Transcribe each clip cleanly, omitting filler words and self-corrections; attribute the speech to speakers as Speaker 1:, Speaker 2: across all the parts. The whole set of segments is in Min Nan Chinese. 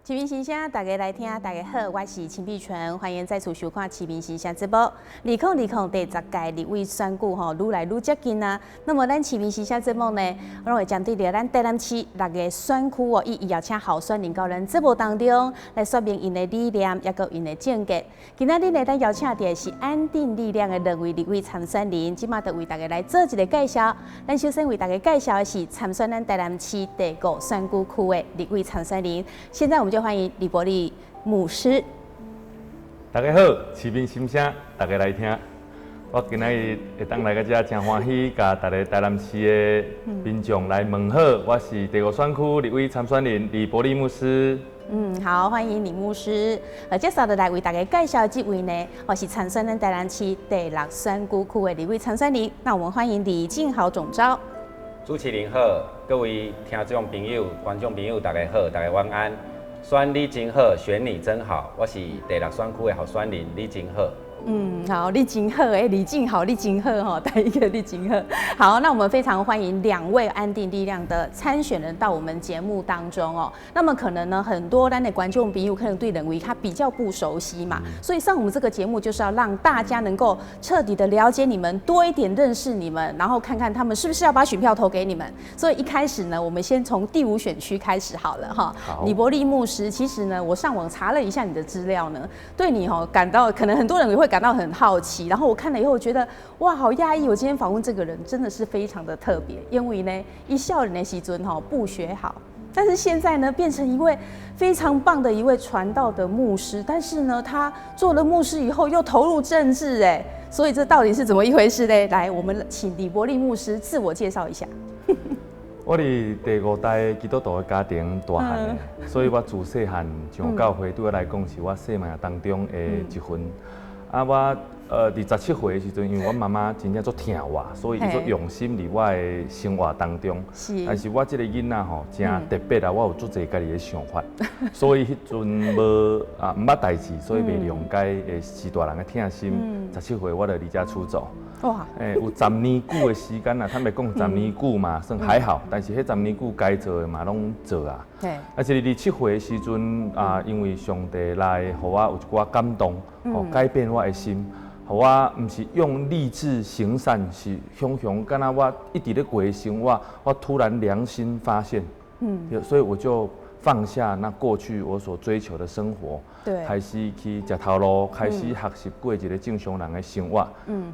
Speaker 1: 市民心聲，大家來聽，大家好，我是陳碧純，歡迎再次收看《市民心聲》節目。2020第10屆立委選舉吼，愈來愈接近啊。那麼咱市民心聲節目呢，攏會針對著咱台南市六个選區哦，一一邀請候選人到咱節目當中來說明𪜶的理念，抑閣𪜶的政見。今仔日呢，咱邀請著的是安定力量的兩位立委參選人，這馬就為大家來做一个介紹。咱首先為大家介紹的是參選咱台南市第五選舉區的立委參選人。現在我們就歡迎李伯利牧師。
Speaker 2: 大家好，市民心聲，大家來聽。我今仔日會當來到遮，誠歡喜，共逐个台南市的民眾來問好。我是第五選區立委參選人李伯利牧師。
Speaker 1: 嗯，好，歡迎李牧師。接下來來為大家介紹這位呢，哦是參選咱台南市第六選舉區的立委參選人。那我們歡迎李進豪總召。
Speaker 3: 主持人好，各位聽眾朋友、觀眾朋友，大家好，大家晚安。選你真好，選你真好。我是第六選區的候選人李進豪。
Speaker 1: 嗯，好，你真好，欸，李進豪，你真好吼，第一個你真好。好，那我們非常歡迎兩位安定力量的參選人到我們節目當中哦。那麼可能呢，很多咱的觀眾朋友可能對兩位他比較不熟悉嘛，所以上我們這個節目就是要讓大家能夠徹底的了解你們，多一點認識你們，然後看看他們是不是要把選票投給你們。所以一開始呢，我們先從第五選區開始好了哈。
Speaker 2: 好。
Speaker 1: 李伯利牧師，其實呢，我上網查了一下你的資料呢，對你吼感到可能很多人也會感到很好奇，然後我看了以後，我覺得哇，好訝異！我今天訪問這個人真的是非常的特別，因為呢，伊少年的時陣吼不學好，但是現在呢，變成一位非常棒的一位傳道的牧師，但是呢，他做了牧師以後又投入政治，哎，所以這到底是怎麼一回事呢？來，我們請李伯利牧師自我介紹一下。
Speaker 2: 我佇第五代基督徒的家庭大漢的，所以我自細漢上教會對我來講是我生命當中的一份。啊，我佇17歲的時陣，因為阮媽媽真正足疼我，所以伊足用心佇我的生活當中。但是我這个囡仔吼，誠特別啊，我有足濟家己的想法，所以彼陣無啊毋捌代誌，所以袂諒解的序大人的疼心。十七歲我就離家出走。
Speaker 1: 哇！
Speaker 2: 欸，有十年久的時間啊，坦白講，十年久嘛算還好，但是彼十年久該做的嘛攏做啊。啊是27歲的時陣啊，因為上帝來予我有一寡感動，哦，改變我的心，予我毋是用立志行善，是雄雄敢若我一直咧過的生活，我突然良心發現，所以我就放下那過去我所追求的生活，開始去食頭路，開始學習過一个正常人的生活。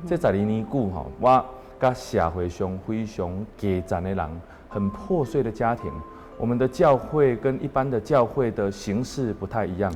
Speaker 2: 這12年久吼，我佮社會上非常低層的人，很破碎的家庭。我們的教會跟一般的教會的形式不太一樣。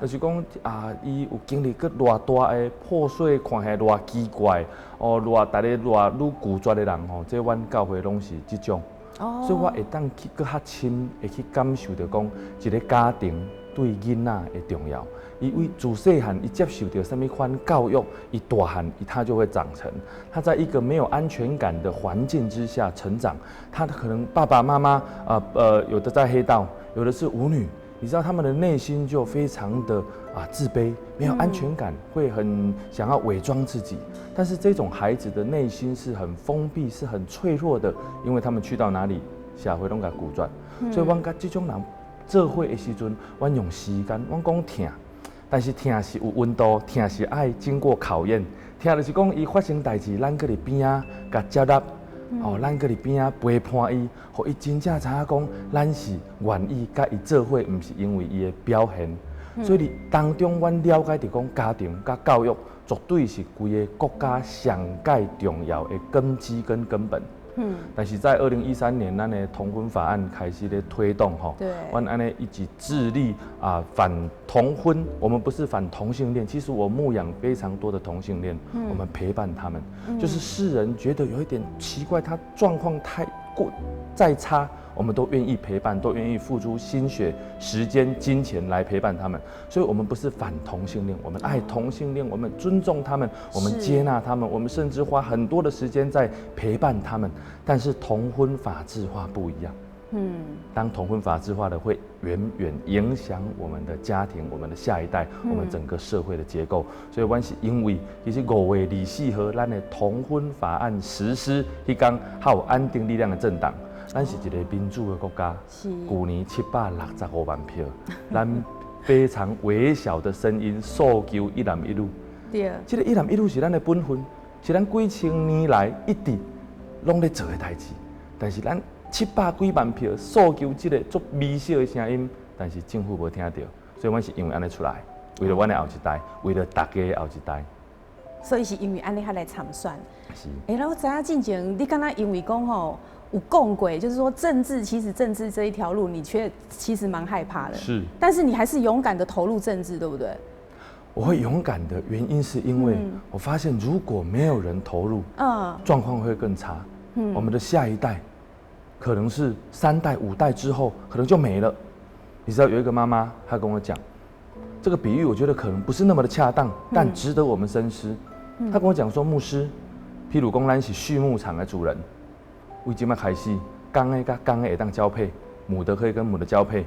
Speaker 2: 就是講啊，伊有經歷過偌大的破碎，看起來偌奇怪，哦，偌逐个偌愈拒絕的人吼，這阮教會攏是這種。所以我會當去閣較深，會去感受著講一个家庭對囡仔的重要。伊為自細漢，伊接受著啥物款教育，伊大漢，伊他就會長成。他在一個沒有安全感的環境之下成長，他可能爸爸媽媽啊，有的在黑道，有的是舞女，你知道他們的內心就非常的自卑，沒有安全感，會很想要偽裝自己。但是這種孩子的內心是很封閉，是很脆弱的，因為他們去到哪裡，社會攏共拒絕。所以阮佮這種人做伙的時陣，阮用時間，阮講疼。但是疼是有溫度，疼是愛經過考驗。疼就是講，伊發生代誌，咱閣佇邊仔共接納，哦，咱閣佇邊仔陪伴伊，予伊真正知影講，咱是願意佮伊做伙，毋是因為伊的表現。所以佇當中，阮了解著講，家庭佮教育絕對是規个國家上蓋重要的根基跟根本。但是在2013年，咱的同婚法案開始咧推動吼，阮按呢一直致力啊反同婚。我們不是反同性戀，其實我牧養非常多的同性戀，我們陪伴他們。就是世人覺得有一點奇怪，他狀況太過再差，我們都願意陪伴，都願意付出心血、時間、金錢來陪伴他們。所以，我們不是反同性戀，我們愛同性戀，我們尊重他們，我們接納他們，我們甚至花很多的時間在陪伴他們。但是，同婚法制化不一樣。當同婚法制化的，會遠遠影響我們的家庭、我們的下一代、我們整個社會的結構。所以，阮是因為其實5月24號，咱的同婚法案實施，彼工較有安定力量的政黨，咱是一個民主的國家。舊年765萬票，咱非常微小的聲音訴求一男一女。這個一男一女是咱的本分，是咱幾千年來一直攏咧做的代誌。但是咱七百幾萬票訴求這個足微小的聲音，但是政府無聽著，所以阮是因為按呢出來，為了阮的後一代，為了大家的後一代。
Speaker 1: 所以是因為按呢才來參選。
Speaker 2: 是。
Speaker 1: 欸，那我知影進前你敢若因為講吼有講過，就是說政治其實政治這一條路，你卻其實蠻害怕的。
Speaker 2: 是。
Speaker 1: 但是你還是勇敢的投入政治，對不對？
Speaker 2: 我會勇敢的原因是因為我發現如果沒有人投入，狀況會更差。我們的下一代，可能是三代五代之後，可能就沒了。你知道有一個媽媽，她跟我講，這個比喻我覺得可能不是那麼的恰當，但值得我們深思。她跟我講說，牧師，譬如講咱是畜牧場的主人，為這擺開始，公的佮公的會當交配，母的可以跟母的交配，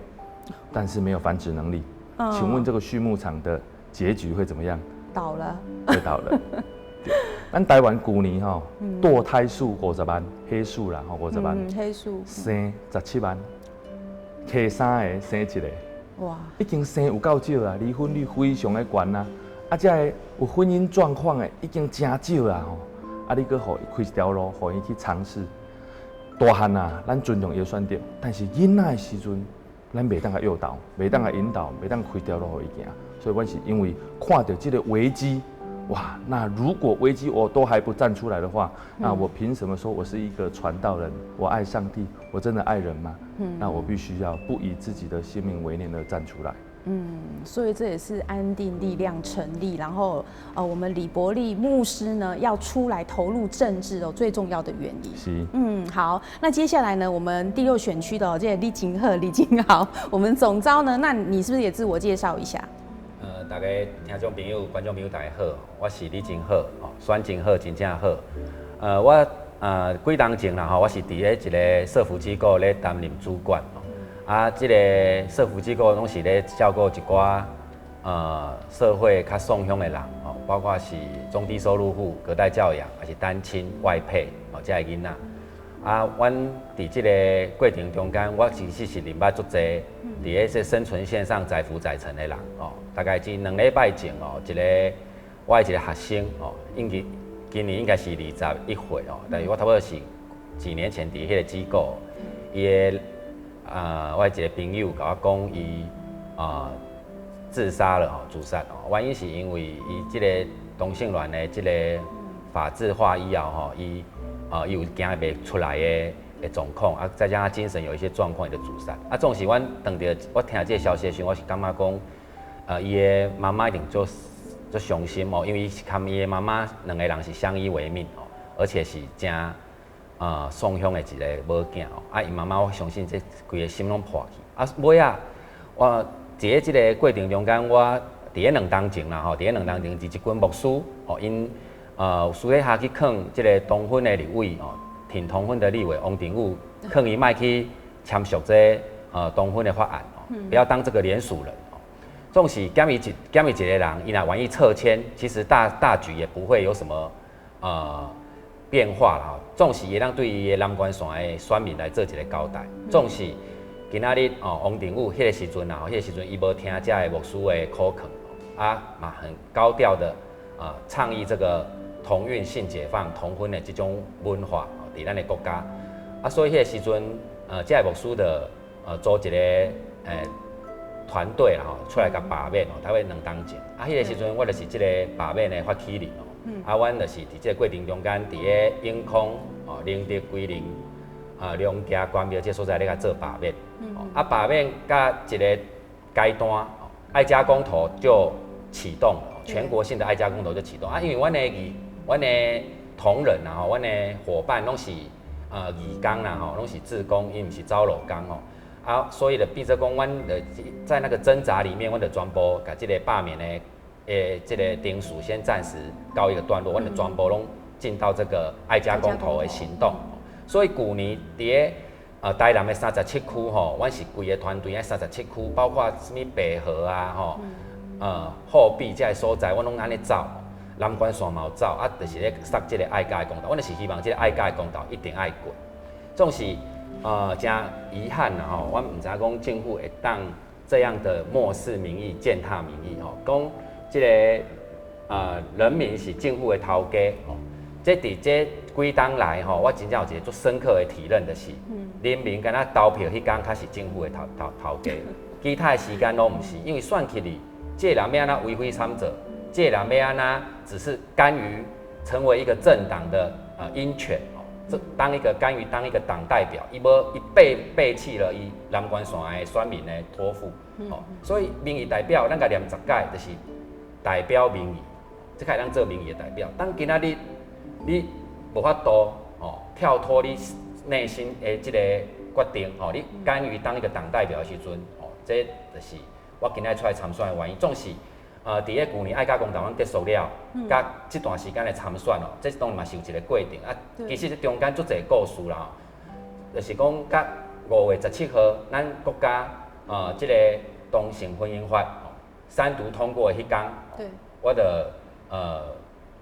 Speaker 2: 但是沒有繁殖能力。請問這個畜牧場的結局會怎麼樣？
Speaker 1: 倒了。
Speaker 2: 會倒了。咱台灣舊年吼，墮胎數50萬，黑數啦吼50萬。
Speaker 1: 黑數。
Speaker 2: 生17萬，生三个生一个。哇！已經生有夠少啊，離婚率非常的懸啊。啊，這个有婚姻狀況的已經誠少啊吼。啊，你閣予伊開一條路，予伊去嘗試。大漢啊，咱尊重伊的選擇，但是囡仔的時陣，咱袂當共誘導，袂當共引導，袂當開條路予伊行。所以，阮是因為看著這個危機。哇，那如果危機我都還不站出來的話，那我憑什麼說我是一個傳道人？我愛上帝，我真的愛人嗎？那我必須要不以自己的性命為念的站出來。
Speaker 1: 所以這也是安定力量成立，然後我們李伯利牧師呢要出來投入政治哦，最重要的原因。
Speaker 2: 是。
Speaker 1: 好，那接下來呢，我們第六選區的這個李金鶴、李金豪，我們總召呢，那你是不是也自我介紹一下？
Speaker 3: 大家聽眾朋友、觀眾朋友，大家好，我是李金鶴，哦，選真好，真正好。我幾冬前啦，吼，我是佇咧一個社福機構咧擔任主管。啊，這個社福機構攏是咧照顧一寡社會較爽鄉的人，吼，包括是中低收入戶、隔代教養，抑是單親外配，哦，這个囡仔。啊，阮佇這个過程中間，我其實是認捌足濟佇咧這生存線上載浮載沉的人，哦。大概這2禮拜前哦，一個我的一個學生哦，應該今年應該是21歲哦，但是我差不多是幾年前佇彼个機構，伊的啊，我一個朋友共我講，伊啊自殺了吼，自殺哦。原因是因為伊這个同性戀的這个法制化以後吼，伊有驚袂出來的狀況，啊，再加上精神有一些狀況，伊就自殺。啊，總是阮當著我聽這个消息的時陣，我是感覺講，伊的媽媽一定足足傷心哦，因為伊是佮伊的媽媽兩個人是相依為命哦，而且是誠爽鄉的一个某囝哦。啊，伊媽媽我相信這規个心攏破去。啊，尾仔我佇咧這个過程中間，我佇咧2冬前啦吼，佇咧兩冬前，是一群牧師哦，𪜶私底下去勸這个同婚的立委哦，挺同婚的立委王定宇，勸伊莫去簽署這个同婚的法案哦，不要當這個聯署人哦。總是減伊一个人，伊若願意撤簽，其實大局也不會有什麼變化啦。總是會當對伊的南關線的選民來做一个交代。總是今仔日哦，王定宇彼个時陣啊，彼个時陣伊無聽遮个牧師的苦勸，啊嘛很高調的啊倡議這個同運性解放、同婚的這種文化哦，佇咱的國家。啊，所以彼个時陣，遮个牧師的組一个團隊啦吼，出來共罷免哦，大約2冬前。啊，彼个時陣我就是這个罷免的發起人哦。啊，阮就是佇這个過程中間，佇咧永康哦、寧德、歸仁啊、龍崎、關廟這所在咧共做罷免。啊，罷免佮一个階段，愛家公投就啟動，全國性的愛家公投就啟動。啊，因為阮的同仁啊，吼，阮的夥伴攏是義工啦，吼，攏是志工，伊毋是走路工吼。啊，所以就變做講，阮就在那個掙扎裡面，阮就全部共這个罷免的這个程序先暫時告一個段落，阮就全部攏進到這個愛家公投的行動。所以舊年佇咧台南的三十七區吼，阮是規个團隊喺三十七區，包括啥物白河啊吼，后壁這个所在，阮攏按呢走，南關線嘛有走，啊，就是咧殺這個愛家的公投，阮就是希望這個愛家的公投一定愛過。總是誠遺憾啦吼，阮毋知影講政府會當這樣的漠視民意、踐踏民意吼，講這个人民是政府的頭家吼。這佇這幾冬來吼，我真正有一個足深刻的體認，就是人民敢若投票彼工較是政府的頭家，其他的時間攏毋是，因為選起去，這个人欲按怎為非參者，這个人欲按怎只是甘於成為一個政黨的鷹犬，這當一個甘於當一個黨代表，伊無伊背棄了伊南關線的選民的託付，哦，所以民意代表，咱共念十屆就是代表民意，這才會當做民意的代表。當今仔日你無法度哦跳脫你內心的這个決定哦，你甘於當一個黨代表的時陣哦，這就是我今仔出來參選的原因。總是佇咧舊年愛家公投阮結束了，佮這段時間的參選哦，這當然嘛是有一個過程啊。其實這中間足濟故事啦，就是講佮5月17號，咱國家這个同性婚姻法三讀通過的彼工，我就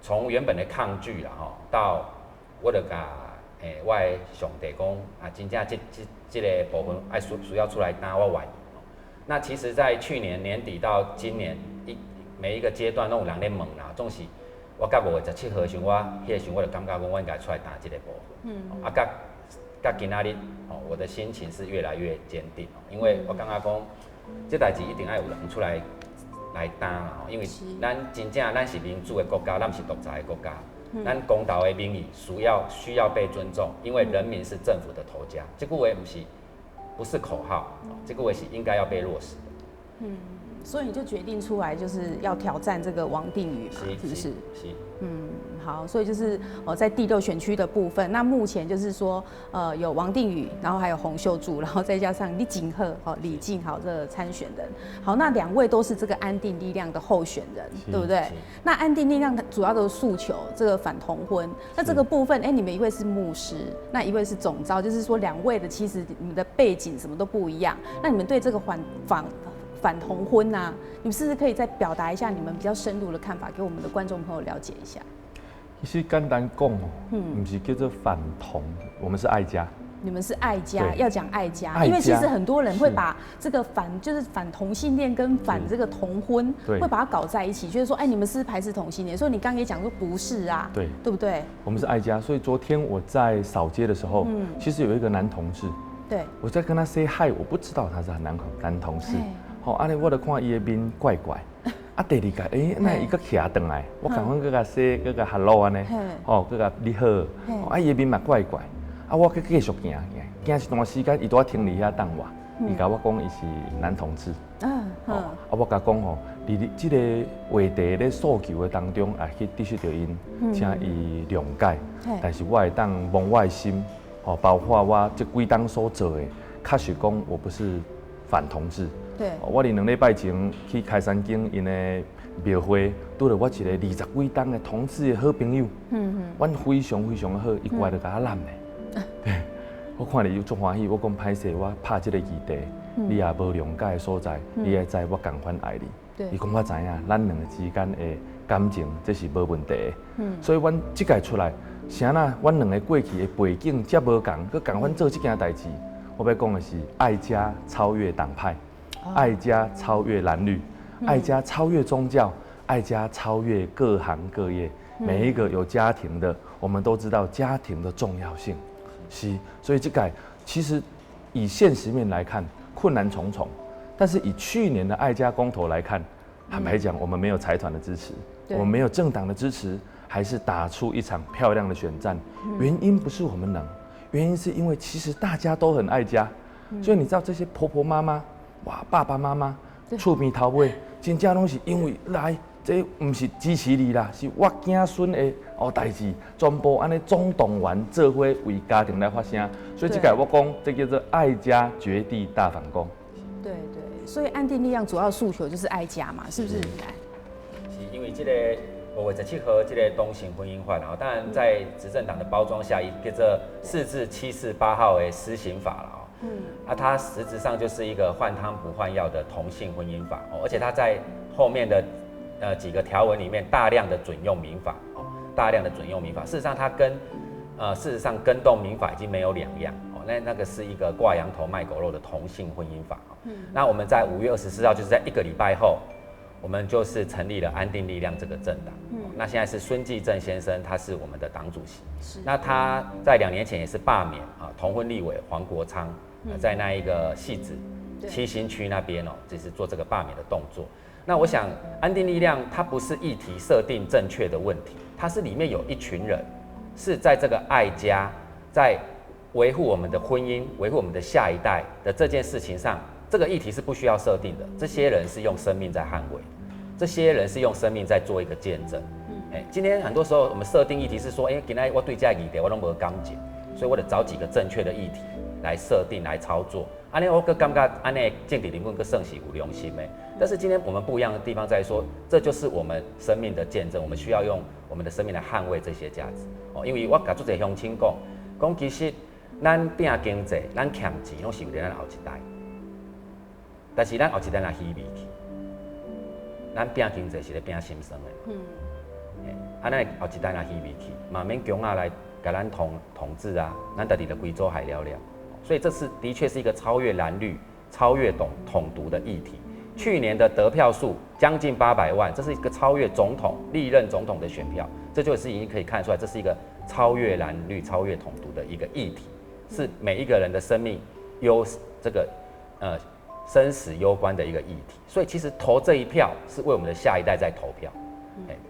Speaker 3: 從原本的抗拒啦吼，到我就共我的上帝講啊，真正這個部分愛需要出來擔，我願意。那其實，在去年年底到今年每一個階段攏有人咧問啦，總是我到5月17號的時陣，我彼个時陣我就感覺講，我應該出來擔這個部分。啊，佮今仔日，哦，我的心情是越來越堅定，因為我感覺講，這代誌一定愛有人出來來擔啦，吼，因為咱真正咱是民主的國家，咱毋是獨裁的國家，咱公投的民意需要被尊重，因為人民是政府的頭家，這句話不是口號，這句話是應該要被落實的。
Speaker 1: 所以你就決定出來，就是要挑戰這個王定宇嘛，是不是？
Speaker 3: 是。
Speaker 1: 好，所以就是在第六選區的部分，那目前就是說，有王定宇，然後還有洪秀柱，然後再加上李景赫，哦，李進豪這個參選人。好，那兩位都是這個安定力量的候選人，對不對？那安定力量主要的訴求，這個反同婚，那這個部分，哎，你們一位是牧師，那一位是總召，就是說兩位的其實你們的背景什麼都不一樣，那你們對這個反同婚啊，你們是不是可以再表達一下你們比較深入的看法，給我們的觀眾朋友了解一下？
Speaker 2: 其實簡單講哦，毋是叫做反同，我們是愛家。
Speaker 1: 你們是愛家，要講愛家，因為其實很多人會把這個反就是反同性戀跟反這個同婚，會把它搞在一起，就是說，哎，你們是排斥同性戀，所以你剛剛也講說不是啊，對不對？
Speaker 2: 我們是愛家，所以昨天我在掃街的時候，其實有一個男同志，我在跟他 say hi，我不知道他是男同志。吼，按呢我就看伊的面怪怪，啊，第二個，欸，哪會伊閣徛轉來，我共款閣共 say，閣共 hello 按呢，吼，閣共你好，啊，伊的面嘛怪怪，啊，我閣繼續行行，行一段時間，伊拄仔停佇遐等我，伊共我講伊是男同志，哦，啊，我共講吼，佇你這個話題咧訴求的當中，也去得失著𪜶，請伊諒解，但是我會當摸我的心，吼，包括我這幾冬所做的，確實講我不是反同志。我佇2禮拜前去開山間𪜶的廟會，拄著我一个20幾冬的同志的好朋友。阮非常非常的好，伊過來就共我攬咧。對，我看著伊足歡喜，我講歹勢，我拍這个議題，你也無諒解的所在，你會知我仝款愛你。伊講我知影，咱兩个之間的感情這是無問題的。所以阮這屆出來，啥若阮兩个過去的背景遮無仝，閣仝款做這件代誌。我欲講的是愛家超越黨派。愛家超越藍綠，愛家超越宗教，愛家超越各行各業。每一個有家庭的，我們都知道家庭的重要性。是，所以這個其實以現實面來看，困難重重。但是以去年的愛家公投來看，坦白講，我們沒有財團的支持，我們沒有政黨的支持，還是打出一場漂亮的選戰。原因不是我們能，原因是因為其實大家都很愛家，所以你知道這些婆婆媽媽。哇，爸爸媽媽厝邊頭尾，真正攏是因為來，這毋是支持你啦，是我囝孫的哦代誌，全部按呢總動員做伙為家庭來發聲，所以這個我講，這叫做愛家絕地大反攻。
Speaker 1: 對對，所以安定力量主要訴求就是愛家嘛，是不是？
Speaker 3: 是因為這个5月17號這个同性婚姻法，然後當然在執政黨的包裝下，叫做釋字748號的施行法了哦。啊，它實質上就是一個換湯不換藥的同性婚姻法哦，而且它在後面的幾個條文裡面大量的準用民法哦，大量的準用民法，事實上它跟事實上跟動民法已經沒有兩樣哦，那個是一個掛羊頭賣狗肉的同性婚姻法哦。那我們在5月24號，就是在一個禮拜後，我們就是成立了安定力量這個政黨。那現在是孫繼正先生，他是我們的黨主席。那他在2年前也是罷免啊同婚立委黃國昌，在那一個汐止七星區那邊哦，就是做這個罷免的動作。那我想安定力量它不是議題設定正確的問題，它是裡面有一群人是在這個愛家，在維護我們的婚姻、維護我們的下一代的這件事情上，這個議題是不需要設定的。這些人是用生命在捍衛，這些人是用生命在做一個見證。今天很多時候我們設定議題是說，今天我對這個議題我攏無感情，所以我得找幾個正確的議題來設定來操作。按呢我閣感覺按呢政治人物閣算是有良心的。但是今天我們不一樣的地方在於說，這就是我們生命的見證，我們需要用我們的生命來捍衛這些價值。哦，因為我共足濟鄉親講，講其實咱拼經濟，咱欠錢，攏是為了咱後一代。但是咱後一代若虛偽去，咱拼經濟是咧拼心酸的。啊，咱後一代若虛偽去，嘛免強仔來共咱統治啊，咱家己就規組害了了。所以這是的確是一個超越藍綠、超越統獨的議題。去年的得票數將近800萬，這是一個超越總統歷任總統的選票，這就是已經可以看出來，這是一個超越藍綠、超越統獨的一個議題，是每一個人的生命攸這個生死攸關的一個議題。所以其實投這一票是為我們的下一代在投票，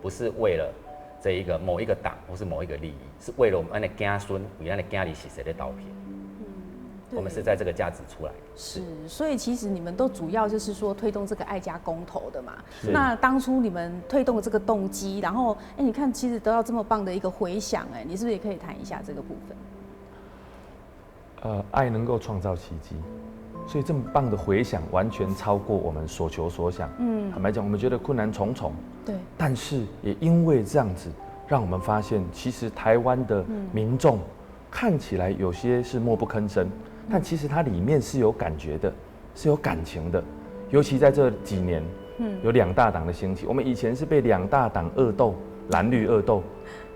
Speaker 3: 不是為了這一個某一個黨或是某一個利益，是為了我們的子孫，為咱的囝兒是誰在投票。我們是在這個價值出來的。
Speaker 1: 是，所以其實你們都主要就是說推動這個愛家公投的嘛。那當初你們推動的這個動機，然後哎，你看其實得到這麼棒的一個回響，哎，你是不是也可以談一下這個部分？
Speaker 2: 愛能夠創造奇蹟，所以這麼棒的回響完全超過我們所求所想。坦白講，我們覺得困難重重。但是也因為這樣子，讓我們發現，其實台灣的民眾看起來有些是默不吭聲。但其實它裡面是有感覺的，是有感情的，尤其在這幾年，有兩大黨的興起。我們以前是被兩大黨惡鬥，藍綠惡鬥，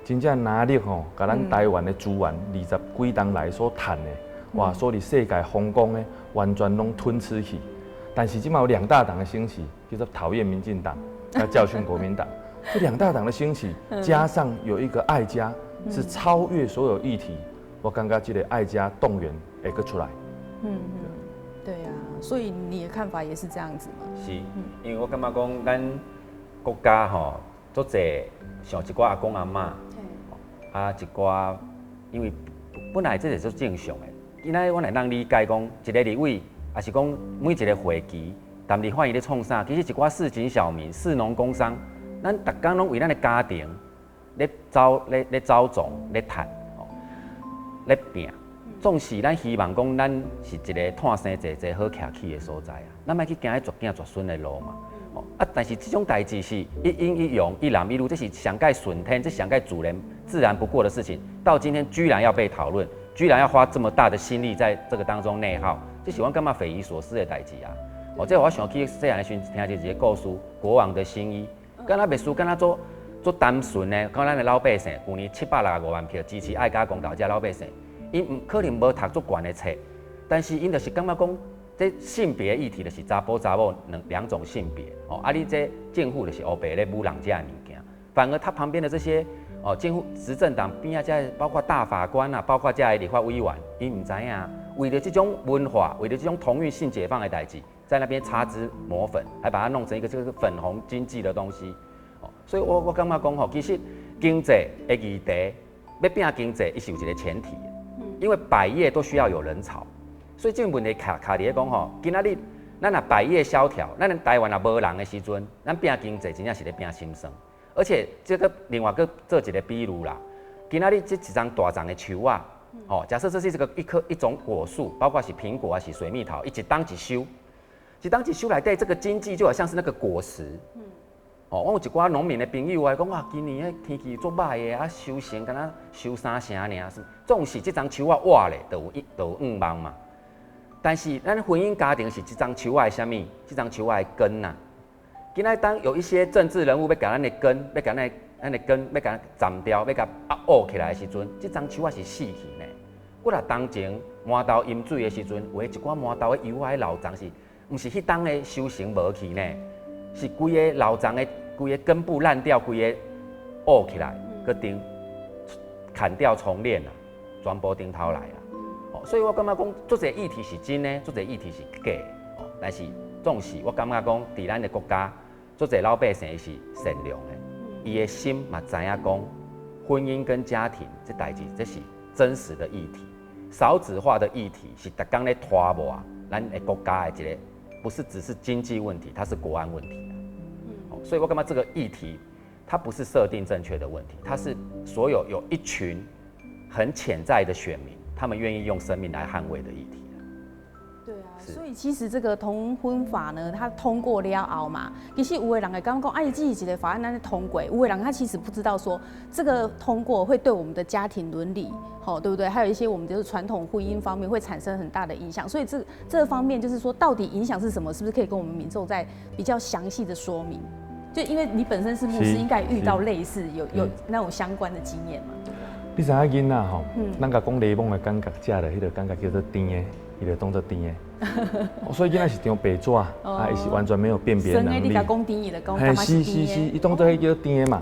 Speaker 2: 真正拿力吼，共咱台灣的資源20幾冬來所趁的，哇，所以世界風光的完全攏吞吃去。但是這馬有兩大黨的興起，叫做討厭民進黨，要教訓國民黨。這兩大黨的興起，加上有一個愛家，是超越所有議題。我感覺這个愛家動員會閣出來。
Speaker 1: 對啊，所以你的看法也是這樣子嗎？
Speaker 3: 是，因為我感覺講，咱國家吼，足濟像一寡阿公阿嬤，啊一寡，因為本來這是足正常的。今仔日阮會當理解講，一个立委，抑是講每一个會期，踮立法院咧創啥？其實一寡市井小民、士農工商，咱逐工攏為咱的家庭咧走、咧走總、咧趁。咧拼，總是咱希望講，咱是一个湠生濟濟好徛起的所在啊。咱莫去行彼絕囝絕孫的路嘛。哦啊，但是這種代誌是一陰一陽、一男一女，這是上蓋順天，這上蓋自然自然不過的事情。到今天居然要被討論，居然要花這麼大的心力在這個當中內耗，這是阮感覺匪夷所思的代誌啊！哦，這我想起細漢的時陣聽著一個故事，《國王的新衣》，敢若袂輸，敢若做足單純的，講咱的老百姓，舊年765萬票支持愛家公投，這老百姓，𪜶毋可能無讀足懸的冊，但是𪜶就是感覺講，這性別議題就是查埔查某兩種性別，哦，啊你這政府就是烏白咧舞弄這个物件，反而他旁邊的這些哦，政府執政黨邊仔這包括大法官啊，包括這个立法委員，𪜶毋知影，為了這種文化，為了這種同運性解放的代誌，在那邊擦脂抹粉，還把它弄成一個這個粉紅經濟的東西。所以我感覺講吼，其實經濟的議題欲拼經濟，伊是有一個前提，因為百業都需要有人潮，所以這個問題卡卡佇咧講吼，今仔日咱若百業蕭條，咱台灣若無人的時陣，咱拼經濟真正是咧拼心酸。而且這個另外閣做一個比喻啦，今仔日這一叢大叢的樹仔，吼，假設這是這個一棵一種果樹，包括是蘋果還是水蜜桃，伊一冬一收，一冬一收內底這個經濟就好像是那個果實。哦，我有一寡農民的朋友啊，講啊，今年的天氣足䆀的，啊，收成敢若收三成爾，總是這欉樹仔活咧，就有向望嘛。但是咱婚姻家庭是這欉樹仔的啥物？這欉樹仔的根呐。今仔當有一些政治人物欲共咱的根，欲共咱的根，欲共斬掉，欲共壓挖起來的時陣，這欉樹仔是死去呢。過來當前饃頭淹水的時陣，有的一寡饃頭的幼仔老欉是，毋是彼冬的收成無去呢？是規個老欉的規個根部爛掉，規個挖起來，閣重砍掉重練啦，全部重頭來啦。哦，所以我感覺講，足濟議題是真的，足濟議題是假的。哦，但是總是我感覺講，佇咱的國家，足濟老百姓是善良的，伊的心嘛知影講，婚姻跟家庭這代誌，這是真實的議題。少子化的議題是逐工咧拖磨咱的國家的一個，不是只是經濟問題，它是國安問題。嗯，所以我感覺這個議題，它不是設定正確的問題，它是所有有一群很潛在的選民，他們願意用生命來捍衛的議題。
Speaker 1: 對啊，所以其實這個同婚法呢，它通過了後嘛，其實有的人會感覺講，哎，這一個法案按呢通過，有的人他其實不知道說，這個通過會對我們的家庭倫理，好，對不對？還有一些我們就是傳統婚姻方面會產生很大的影響。所以這方面就是說，到底影響是什麼？是不是可以跟我們民眾再比較詳細的說明？就因為你本身是牧師，應該遇到類似有那種相關的經驗嘛？
Speaker 2: 你知影囡仔吼，咱共講檸檬的感覺，食了彼個感覺叫做甜的，伊就當做甜的。所以囡仔是張白紙，啊，伊是完全沒有辨別能力。
Speaker 1: 你共講甜，伊就講
Speaker 2: 嘿，是是是，伊當做彼叫甜的嘛。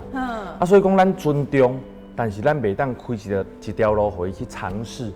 Speaker 2: 啊，所以講咱尊重，但是咱袂當開一條路予伊去嘗試。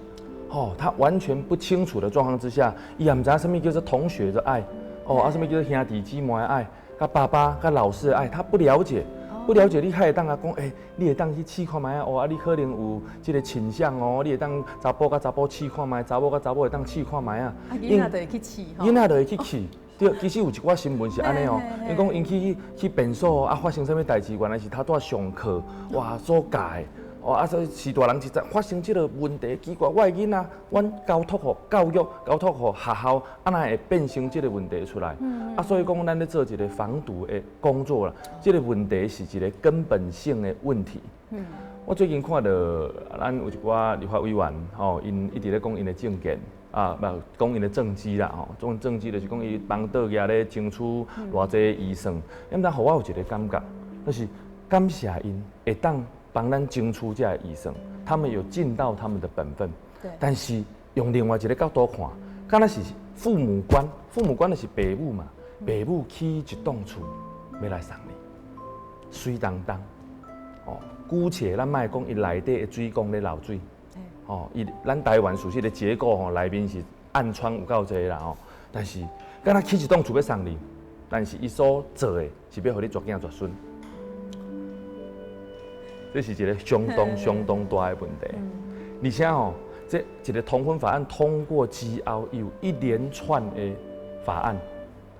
Speaker 2: 哦，他完全不清楚的狀況之下，伊也毋知影啥物叫做同學的愛，哦，啊，啥物叫做兄弟姊妹的愛，佮爸爸、佮老師的愛，他不了解。不了解，你較會當共講，欸，你會當去試看覓啊？哦，啊，你可能有這個傾向哦，你會當查埔佮查埔試看覓，查某佮查某會當試看覓啊。
Speaker 1: 囡仔就會去試，
Speaker 2: 囡仔就會去試。對，其實有一寡新聞是按呢哦，𪜶講𪜶去便所啊，發生啥物代誌，原來是他拄上課，哇，所教的。哦，啊，所以是大人實在發生這個問題，奇怪，我的囡仔，阮交託予教育，交託予學校，啊，哪會變成這個問題出來？啊，所以講，咱咧做一個防堵的工作啦。這個問題是一個根本性的問題。我最近看到咱有一寡立法委員，吼，𪜶一直咧講𪜶的政見，啊，無講𪜶的政績啦，吼，種政績就是講伊幫倒業咧爭取偌濟預算。毋但予我有一個感覺，就是感謝𪜶會當幫咱爭取這個預算，他們有盡到他們的本分。但是用另外一個角度看，敢若是父母官，父母官就是爸母嘛，爸母起一棟厝欲來送你，媠當當，哦，姑且咱莫講伊內底的水管咧漏水，哦，伊咱台灣事實的結構吼內面是暗瘡有夠濟啦吼，但是敢若起一棟厝欲送你，但是伊所做的是欲予你絕囝絕孫。這是一個相當相當大的問題，而且吼，這一個同婚法案通過之後，有一連串的法案，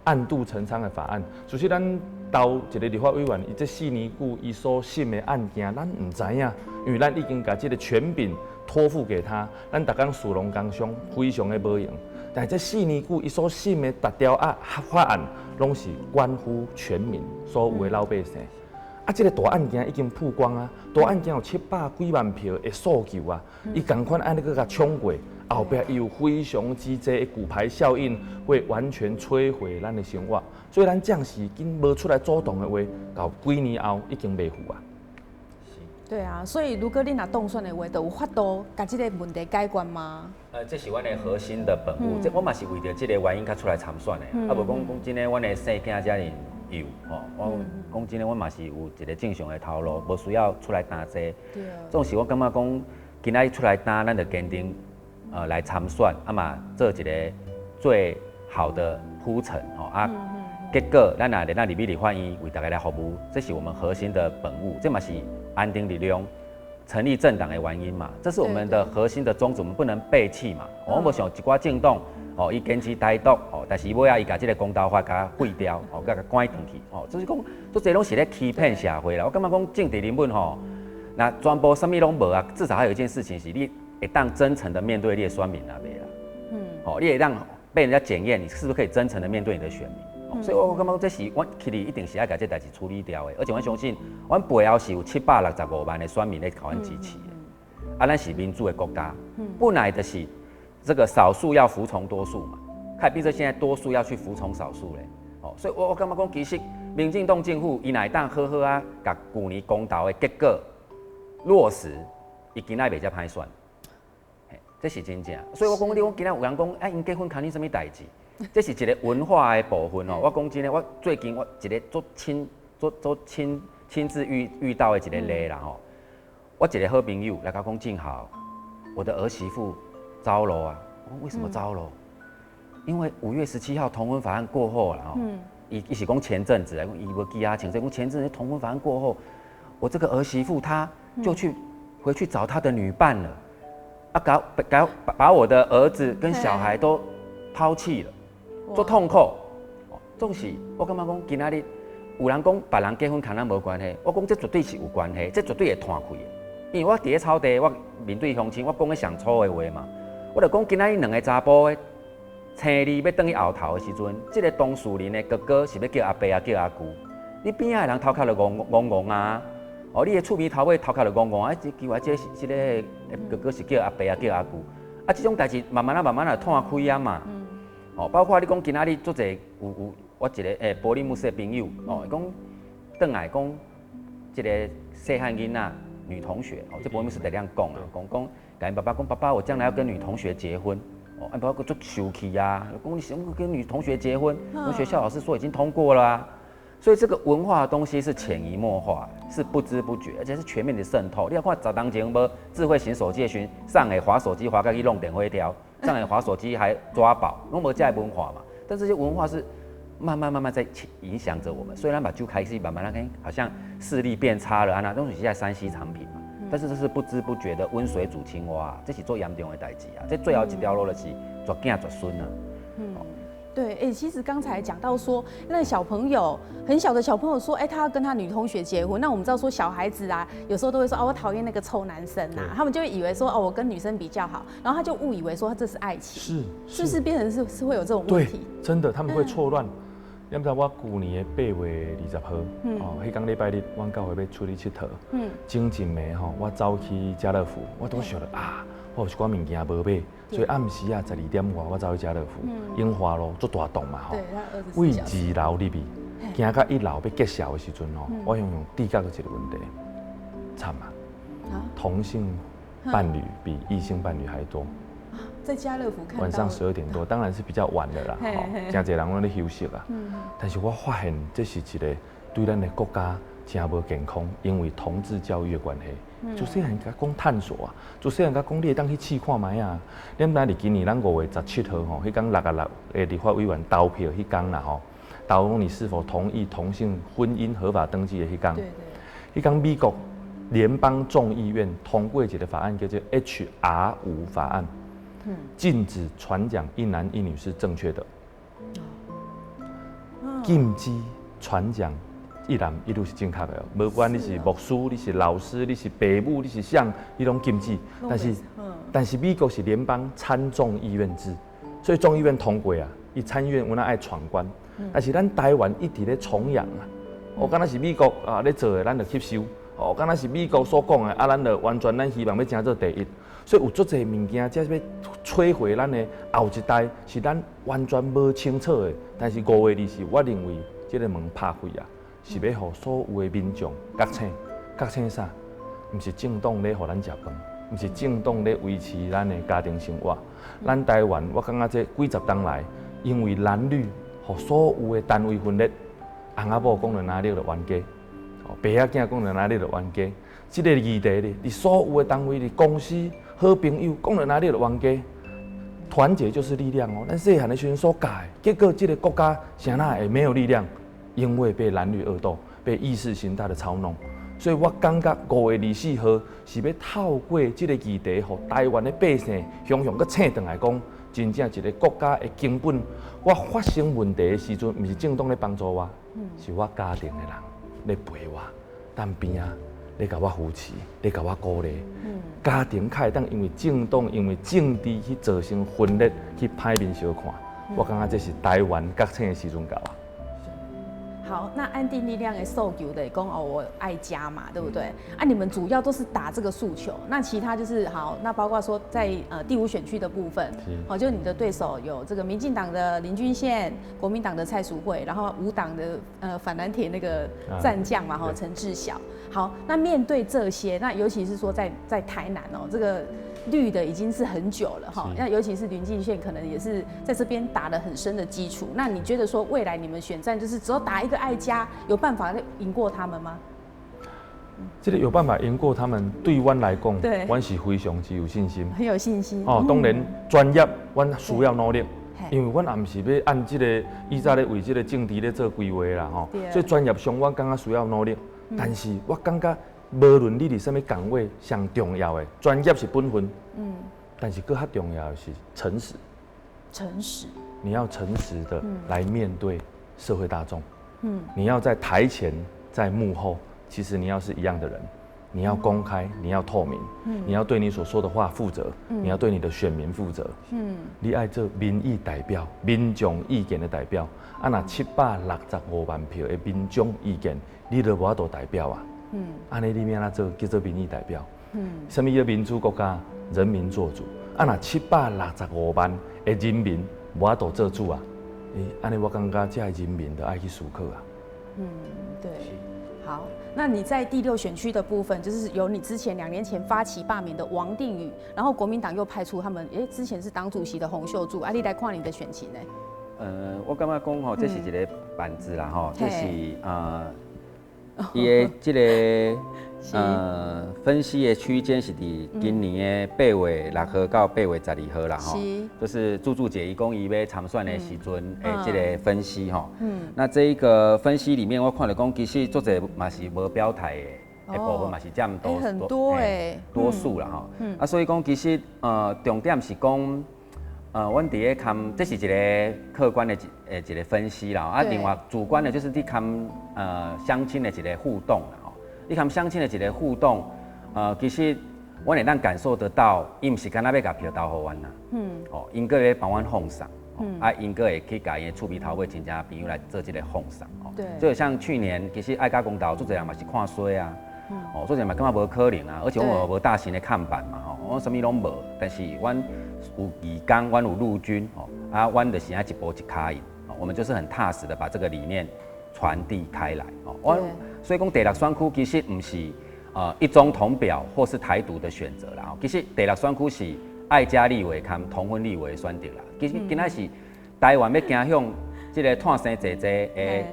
Speaker 2: 暗度陳倉的法案。其實咱投一個立法委員，伊這四年久伊所審的案件，咱毋知影，因為咱已經共這個權柄託付給他，咱逐工士農工商，非常的無閒。但是這四年久伊所審的逐條啊法案，攏是關乎全民所有的老百姓。啊，這個大案件已經曝光啊！大案件有700幾萬票的訴求啊，伊仝款按呢閣共衝過，後壁伊有非常之濟的骨牌效應，會完全摧毀咱的生活。所以咱暫時緊無出來主動的話，到幾年後已經袂赴啊。
Speaker 1: 對啊，所以如果你若當選的話，就有法度共這個問題解決嗎？
Speaker 3: 這是阮的核心的本務，這我嘛是為著這個原因才出來參選的。啊，無講講真的，阮的細囝遮爾幼吼，我講真的，我嘛是有一個正常的頭路，無需要出來擔這。總是我感覺講，今仔日出來擔，咱就堅定來參選，啊嘛做一個最好的鋪陳吼啊。結果咱若會當入去立法院為大家來服務，這是我們核心的本務，這嘛是安定力量成立政黨的原因嘛，這是我們的核心的宗旨，我們不能背棄嘛。我無像一寡政黨，哦，伊堅持台獨，哦，但是尾仔伊共這個公投法共廢掉，哦，共趕轉去，哦，就是講，這攏是咧欺騙社會啦。我感覺講政治人物吼，若全部啥物攏無啊，至少還有一件事情是你會當真誠的面對你的選民啊，袂啦。哦，你會當被人家檢驗，你是不是可以真誠的面對你的選民？所以我感覺這是阮起來一定是愛共這代誌處理掉的，而且我相信，阮背後是有765萬的選民咧予阮支持的。啊，咱是民主的國家，本來就是這個少數要服從多數嘛，看變成現在多數要去服從少數咧。哦，所以我感覺講，其實民進黨政府伊若會當好好啊，共舊年公投的結果落實，伊今仔袂遮歹選。這是真正。所以我講你，我今仔有人講，啊，𪜶結婚干你啥物代誌？這是一個文化的部分哦。我講真的，我最近我一個足親、足足親親自遇到的一個例啦吼。我一個好朋友來共我講，正好我的兒媳婦走路啊。我講為什麼走路？因為5月17號同婚法案過後了吼。伊是講前陣子，伊無記啊，前陣講前陣子同婚法案過後，我這個兒媳婦她就去回去找她的女伴了，啊，搞搞把我的兒子跟小孩都拋棄了。足痛苦，總是我感覺講今仔日有人講別人結婚佮咱無關係，我講這絕對是有關係，這絕對會攤開的。因為我佇咧草地，我面對鄉親，我講的上粗的話嘛，我就講今仔日兩個查埔的生你欲轉去後頭的時陣，這個當事人的哥哥是欲叫阿伯啊，叫阿舅，你邊仔的人頭殼就戇戇戇啊，哦，你的厝邊頭尾頭殼就戇戇啊，這奇怪，這是這個哥哥是叫阿伯啊，叫阿舅，啊，這種代誌慢慢啊慢慢啊攤開啊嘛。哦，包括你講今仔日足濟有有我一個柏林牧師的朋友，哦，伊講轉來講這個細漢囡仔女同學，哦，這柏林牧師就這樣講啊，講講共𪜶爸爸講，爸爸我將來要跟女同學結婚，哦，𪜶爸爸足生氣啊，講你想跟女同學結婚？我學校老師說已經通過了啊，所以這個文化的東西是潛移默化，是不知不覺，而且是全面的滲透。你要看十當前無智慧型手機的時陣，送會滑手機滑到去弄電火條。上來滑手機還抓寶，攏無這文化嘛。但這些文化是慢慢慢慢在影響着我們。雖然目睭開始慢慢那好像視力變差了啊，那東西是在3C 產品嘛。但是這是不知不覺的溫水煮青蛙，這是足嚴重的代誌啊。這最後一條路就是絕囝絕孫啊。
Speaker 1: 對，哎，其實剛才講到說，那小朋友很小的小朋友說，哎，他要跟他女同學結婚。那我們知道說，小孩子啊，有時候都會說，哦，我討厭那個臭男生啊，他們就會以為說，哦，我跟女生比較好，然後他就誤以為說這是愛情，是不是變成是會有這種問題？
Speaker 2: 真的，他們會錯亂。你知我舊年的8月20號，哦，彼工禮拜日，阮教會欲出去𨑨迌，前一暝吼，我走去家樂福，我都想著啊，我有一寡物件無買，所以暗時啊12點外，我走去家樂福，永華路足大棟嘛吼，位二樓入去，行到一樓欲結數的時陣吼，我用用直覺到一個問題，慘啊！同性伴侶比異性伴侶還多。
Speaker 1: 在家樂福看
Speaker 2: 晚上12點多，當然是比較晚的啦，吼，誠濟人攏咧休息啊。但是我發現這是一個對咱的國家誠無健康，因為同志教育的關係。自細漢共講探索啊，自細漢共講你會當去試看覓啊。你毋知佇今年咱5月17號吼，彼工六啊六的立法委員投票彼工啦吼，投你是否同意同性婚姻合法登記的彼工。彼工美國聯邦眾議院通過一個法案，叫做 HR5法案。禁止傳講一男一女是正確的。禁止傳講一男一女是正確的，無管你是牧師、你是老師、你是爸母、你是啥，你攏禁止。但是美國是聯邦參眾議院制，所以眾議院通過啊，伊參議院有哪愛闖關。但是咱台灣一直咧崇洋啊，哦，敢若是美國啊咧做的，咱就吸收。哦，敢若是美國所講的，啊，咱就完全咱希望欲成做第一。所以有足濟物件，這欲摧毀咱的後一代，是咱完全無清楚的。但是5月24，我認為這個門拍開啊，是欲予所有的民眾覺醒，覺醒啥？毋是政黨咧予咱食飯，毋是政黨咧維持咱的家庭生活。咱台灣，我感覺這幾十冬來，因為藍綠，予所有的單位分裂，翁仔某講著哪裡就冤家，爸仔囝講著哪裡就冤家。這個議題咧，佇所有的單位、佇公司、好朋友講著哪裡就冤家。團結就是力量哦。咱細漢的時陣所教的，結果這個國家啥那會沒有力量？因為被藍綠惡鬥，被意識形態的操弄。所以我感覺5月24號是欲透過這個議題，予台灣的百姓雄雄閣醒轉來講，真正一個國家的根本。我發生問題的時陣，毋是政黨咧幫助我，是我家庭的人咧陪我，踮邊仔咧共我扶持，咧共我鼓勵。家庭較會當因為政黨、因為政治去造成分裂，去歹面相看。我感覺這是台灣覺醒的時陣到啊。
Speaker 1: 好，那安定力量的訴求的講哦，我愛家嘛，對不對？啊，你們主要都是打這個訴求，那其他就是好，那包括說在第五選區的部分，好，就你的對手有這個民進黨的林俊憲，國民黨的蔡淑慧，然後無黨的反藍鐵那個戰將嘛，哈，陳志曉。好，那面對這些，那尤其是說在台南哦，這個綠的已經是很久了哈，那尤其是林俊憲可能也是在這邊打了很深的基礎。那你覺得說未來你們選戰就是只要打一個愛家，有辦法贏過他們嗎？
Speaker 2: 這個有辦法贏過他們，對阮來講，阮是非常之有信心，
Speaker 1: 很有信心。
Speaker 2: 哦，當然專業，阮需要努力，因為阮也毋是欲按這個以早咧為這個政治咧做規劃啦吼，所以專業上阮感覺需要努力，但是我感覺無論你佇啥物崗位，上重要的專業是本分，但是閣較重要的是誠實。
Speaker 1: 誠實。
Speaker 2: 你要誠實的來面對社會大眾，你要在台前，在幕後，其實你要是一樣的人，你要公開，你要透明，你要對你所說的話負責，你要對你的選民負責，你愛做民意代表，民眾意見的代表，啊，若765萬票的民眾意見，你都無法度代表啊，按呢你欲按怎做叫做民意代表？啥物叫民主國家？人民做主。啊，若765萬的人民無法度做主啊，欸，按呢我感覺這个人民都愛去思考啊。
Speaker 1: 嗯，對。好，那你在第六選區的部分，就是由你之前2年前發起罷免的王定宇，然後國民黨又派出他們，欸，之前是黨主席的洪秀柱，啊，你來看你的選情呢？
Speaker 3: 我感覺講吼，這是一個板子啦，吼，這是伊的這個分析的區間是佇今年的8月6號到8月12號啦，吼，就是柱柱姐伊講伊欲參選的時陣的這個分析吼。那這一個分析裡面，我看著講其實足濟嘛是無表態的部分嘛是佔多
Speaker 1: 很多欸
Speaker 3: 多數啦吼。啊，所以講其實重點是講，阮佇咧看，這是一個客觀的一個分析啦。啊，另外主觀的就是你看鄉親的一個互動啦吼。你看鄉親的一個互動，其實阮會當感受得到，伊毋是干焦欲共票投予阮啦。哦，𪜶閣咧幫阮放送。啊，𪜶閣會去共𪜶的厝邊頭尾親戚朋友來做這個放送。哦。就像去年，其實愛家公投，足濟人嘛是看衰啊。哦，足濟嘛感覺無可能啊，而且阮無大型的看板嘛，吼，阮啥物攏無，但是阮有義工，阮有陸軍，哦，啊，阮就是愛一步一跤印，哦，我們就是很踏實的把這個理念傳遞開來，哦，我所以講第六選區其實毋是一中統表或是台獨的選擇啦，其實第六選區是愛家立委兼同婚立委的選擇啦，其實今仔是台灣欲走向這個湠生濟濟的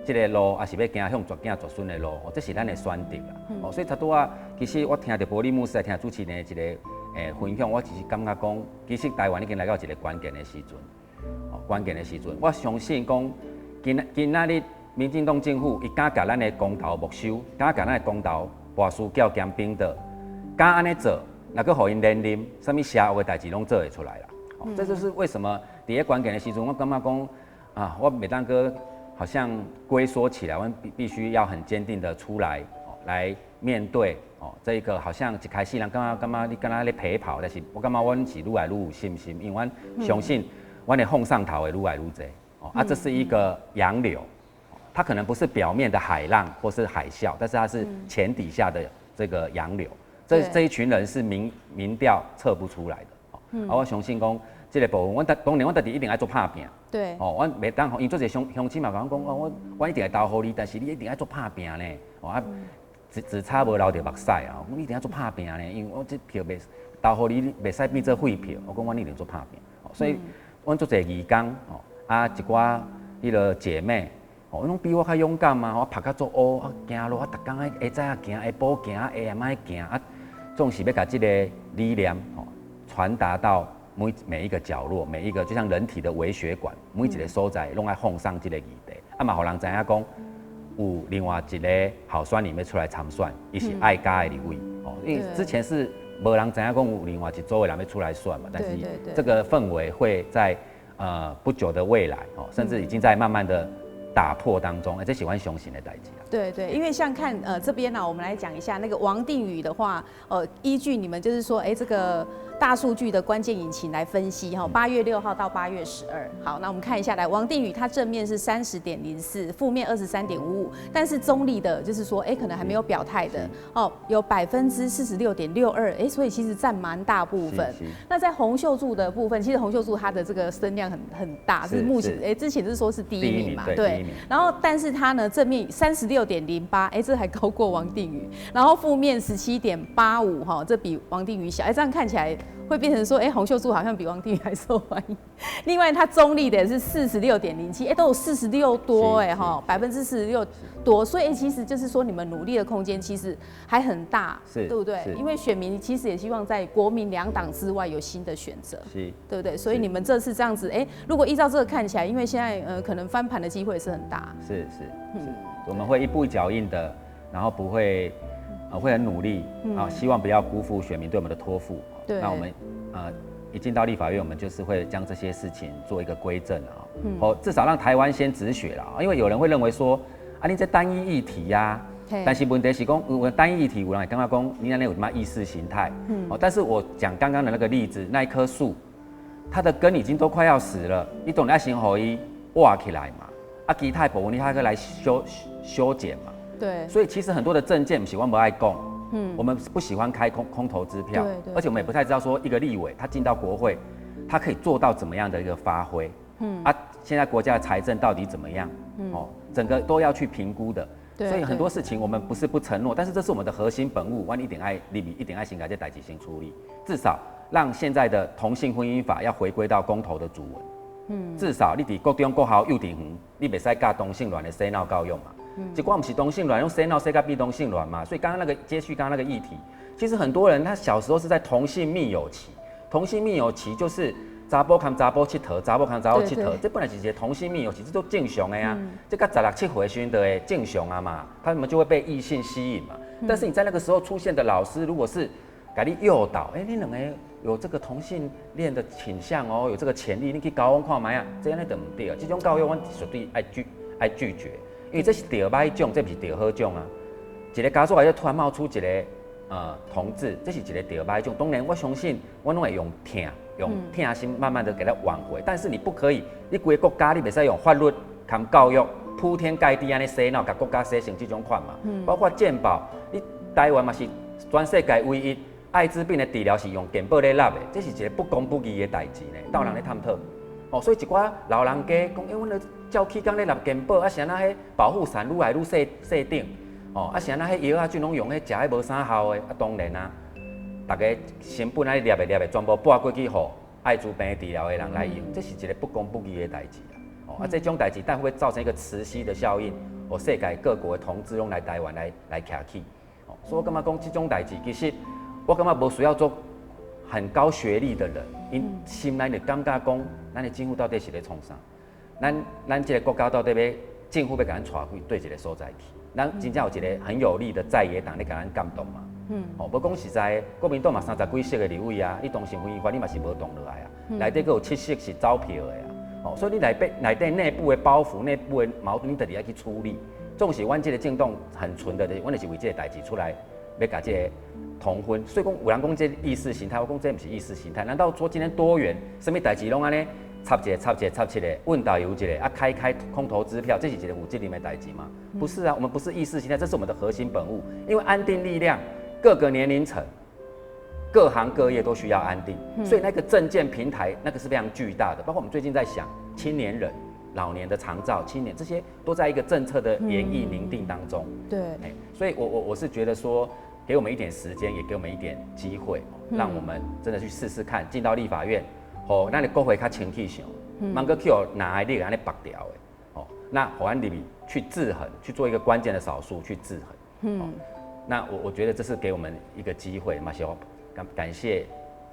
Speaker 3: 這個路，抑是欲走向絕子絕孫的路，哦，這是咱的選擇啦。哦，所以頭拄仔，其實我聽著玻璃牧師來聽主持人的一個分享，我只是感覺講，其實台灣已經來到一個關鍵的時陣，哦，關鍵的時陣，我相信講，今仔日民進黨政府伊敢共咱的公投沒收，敢共咱的公投跋輸教兼冰的，敢按呢做，若閣予𪜶連任，啥物邪惡的代誌攏做會出來啦。哦，這就是為什麼佇咧關鍵的時陣，我感覺講啊，我袂當閣好像龜縮起來，我必須要很堅定的出來，來面對哦，這個好像一開始人感覺你敢若咧陪跑，但是我感覺阮是愈來愈有信心，因為阮相信阮的奉上頭會愈來愈濟哦，啊，這是一個洋流，它可能不是表面的海浪或是海嘯，但是它是淺底下的這個洋流，這一群人是民調測不出來的，啊，我相信講這個部分，阮當然阮家己一定愛做拍拚。哦，阮袂當，因足濟鄉親嘛，共阮講，哦，阮一定會投予你，但是你一定愛做拍拚呢。哦啊，只差無流著目屎啊！我一定愛做拍拚呢，因為我這票袂投予你，袂使變做廢票。我講阮一定做拍拚，所以阮足濟義工，哦，啊一寡彼個姐妹，哦，攏比我較勇敢啊！我拍甲足烏，啊行路啊，逐工愛下早行，下晡行，下暗愛行，啊，總是欲共這個理念，哦，傳達到每一個角落，每一個就像人體的微血管，每一個所在攏愛放上這個議題，啊嘛，予人知影講有另外一個候選人欲出來參選，伊是愛家的立委哦，因為之前是無人知影講有另外一組的人欲出來選嘛，但是這個氛圍會在不久的未來哦，甚至已經在慢慢的打破當中，這是阮相信的代誌。
Speaker 1: 對對，因為像看這邊呢，我們來講一下那個王定宇的話，依據你們就是說，哎，這個大數據的關鍵引擎來分析哈，8月6號到8月12。好，那我們看一下來，王定宇他正面是30.04，負面23.55，但是中立的，就是說，哎，可能還沒有表態的哦，有46.62%，哎，所以其實佔蠻大部分。那在洪秀柱的部分，其實洪秀柱他的這個聲量很大，是目前哎之前是說是第一名嘛，對。然後，但是他呢正面36.08，哎，這還高過王定宇。然後負面17.85，哈，這比王定宇小。哎，這樣看起來會變成說，哎，洪秀柱好像比王定宇還受歡迎。另外，他中立的也是46.07，哎，都有46多，哎，哈，46%多。所以，其實就是說，你們努力的空間其實還很大，對不對？因為選民其實也希望在國民兩黨之外有新的選擇，對不對？所以你們這次這樣子，哎，如果依照這個看起來，因為現在可能翻盤的機會也是很大。
Speaker 3: 是是是，我們會一步一腳印的，然後不會，會很努力啊，希望不要辜負選民對我們的託付。那我們一進到立法院，我們就是會將這些事情做一個歸正啊，哦，至少讓台灣先止血了。因為有人會認為說，啊，你這單一議題呀，但是問題是講，有單一議題，有人會感覺講，你按呢有啥物意識形態？哦，但是我講剛剛的那個例子，那一棵樹，它的根已經都快要死了，你總要先予伊挖起來嘛，啊，其他部分你還可以來修剪嘛。所以其實很多的政見毋是阮無愛講，我們不喜歡開空頭支票，而且我們也不太知道說一個立委他進到國會，他可以做到怎麼樣的一個發揮，啊，現在國家的財政到底怎麼樣？哦，整個都要去評估的。所以很多事情我們不是不承諾，但是這是我們的核心本務，阮一定愛入去，一定愛先共這代誌先處理，至少讓現在的同性婚姻法要回歸到公投的主文。至少你佇國中、國校、幼稚園，你袂使教同性戀的洗腦教育嘛。一寡毋是同性戀，用洗腦洗甲變同性戀嘛。所以剛剛那個接續剛剛那個議題，其實很多人他小時候是在同性密友期，同性密友期就是查埔牽查埔𨑨迌，查某牽查某𨑨迌，這本來是一個同性密友期，這都正常的啊。這佮16、17歲時陣就會正常啊嘛，他們就會被異性吸引嘛。但是你在那個時候出現的老師，如果是共你誘導，哎，你兩個有這個同性戀的傾向哦，有這個潛力，你去交往看覓啊，這按呢就毋對啊。這種教育阮絕對愛拒絕，因為這是著歹種，這毋是著好種啊。一個家族內底突然冒出一個同志，這是一個著歹種。當然，我相信阮攏會用疼，用疼心慢慢的給他挽回。但是你不可以，你規個國家你袂使用法律含教育鋪天蓋地按呢洗腦，共國家洗成這種款嘛。包括健保，你台灣嘛是全世界唯一艾滋病的治療是用健保咧納的，這是一個不公不義的代誌呢，鬥人咧探討。哦，所以一寡老人家講，欸，阮咧照起工咧納健保，啊，是按怎彼保護傘愈來愈細細頂，哦，啊，是按怎彼藥仔就攏用彼食彼無啥效的，啊，當然啊，逐家成本愛掠的掠的，全部撥過去予艾滋病治療的人來用，這是一個不公不義的代誌啊。哦，啊，這種代誌，但會造成一個磁吸的效應，哦，世界各國的同志攏來台灣來徛起。哦，所以我感覺講這種代誌，其實我感覺無需要做很高學歷的人，𪜶心內就感覺講，咱的政府到底是咧創啥？咱這個國家到底欲政府欲共咱帶去佗一個所在去？咱真正有一個很有力的在野黨咧共咱監督嘛？哦，無講實在，國民黨嘛三十幾席的立委啊，你同性婚姻法你嘛是無動落來啊，內底閣有7席是走票的啊，哦，所以你內底內部的包袱、內部的矛盾，你特別愛去處理。總是阮這個政黨很純的，阮就是為這個代誌出來，欲共這個同婚。所以講有人講這意識形態，我講這毋是意識形態。難道說今天多元，啥物代誌攏按呢插一個插一個插一個，問導遊一個啊，開空頭支票，這是一個負責任的代誌嗎？不是啊，我們不是意識形態，這是我們的核心本務。因為安定力量，各個年齡層、各行各業都需要安定，所以那個政見平台那個是非常巨大的。包括我們最近在想青年人、老年的長照、青年這些都在一個政策的研議擬定當中。所以我是覺得說，給我們一點時間，也給我們一點機會，讓我們真的去試試看，進到立法院，予咱的國會較清氣想，毋閣去予藍的綠按呢縛牢的，哦，那予阮入去去制衡，去做一個關鍵的少數去制衡。那我覺得這是給我們一個機會，嘛是感謝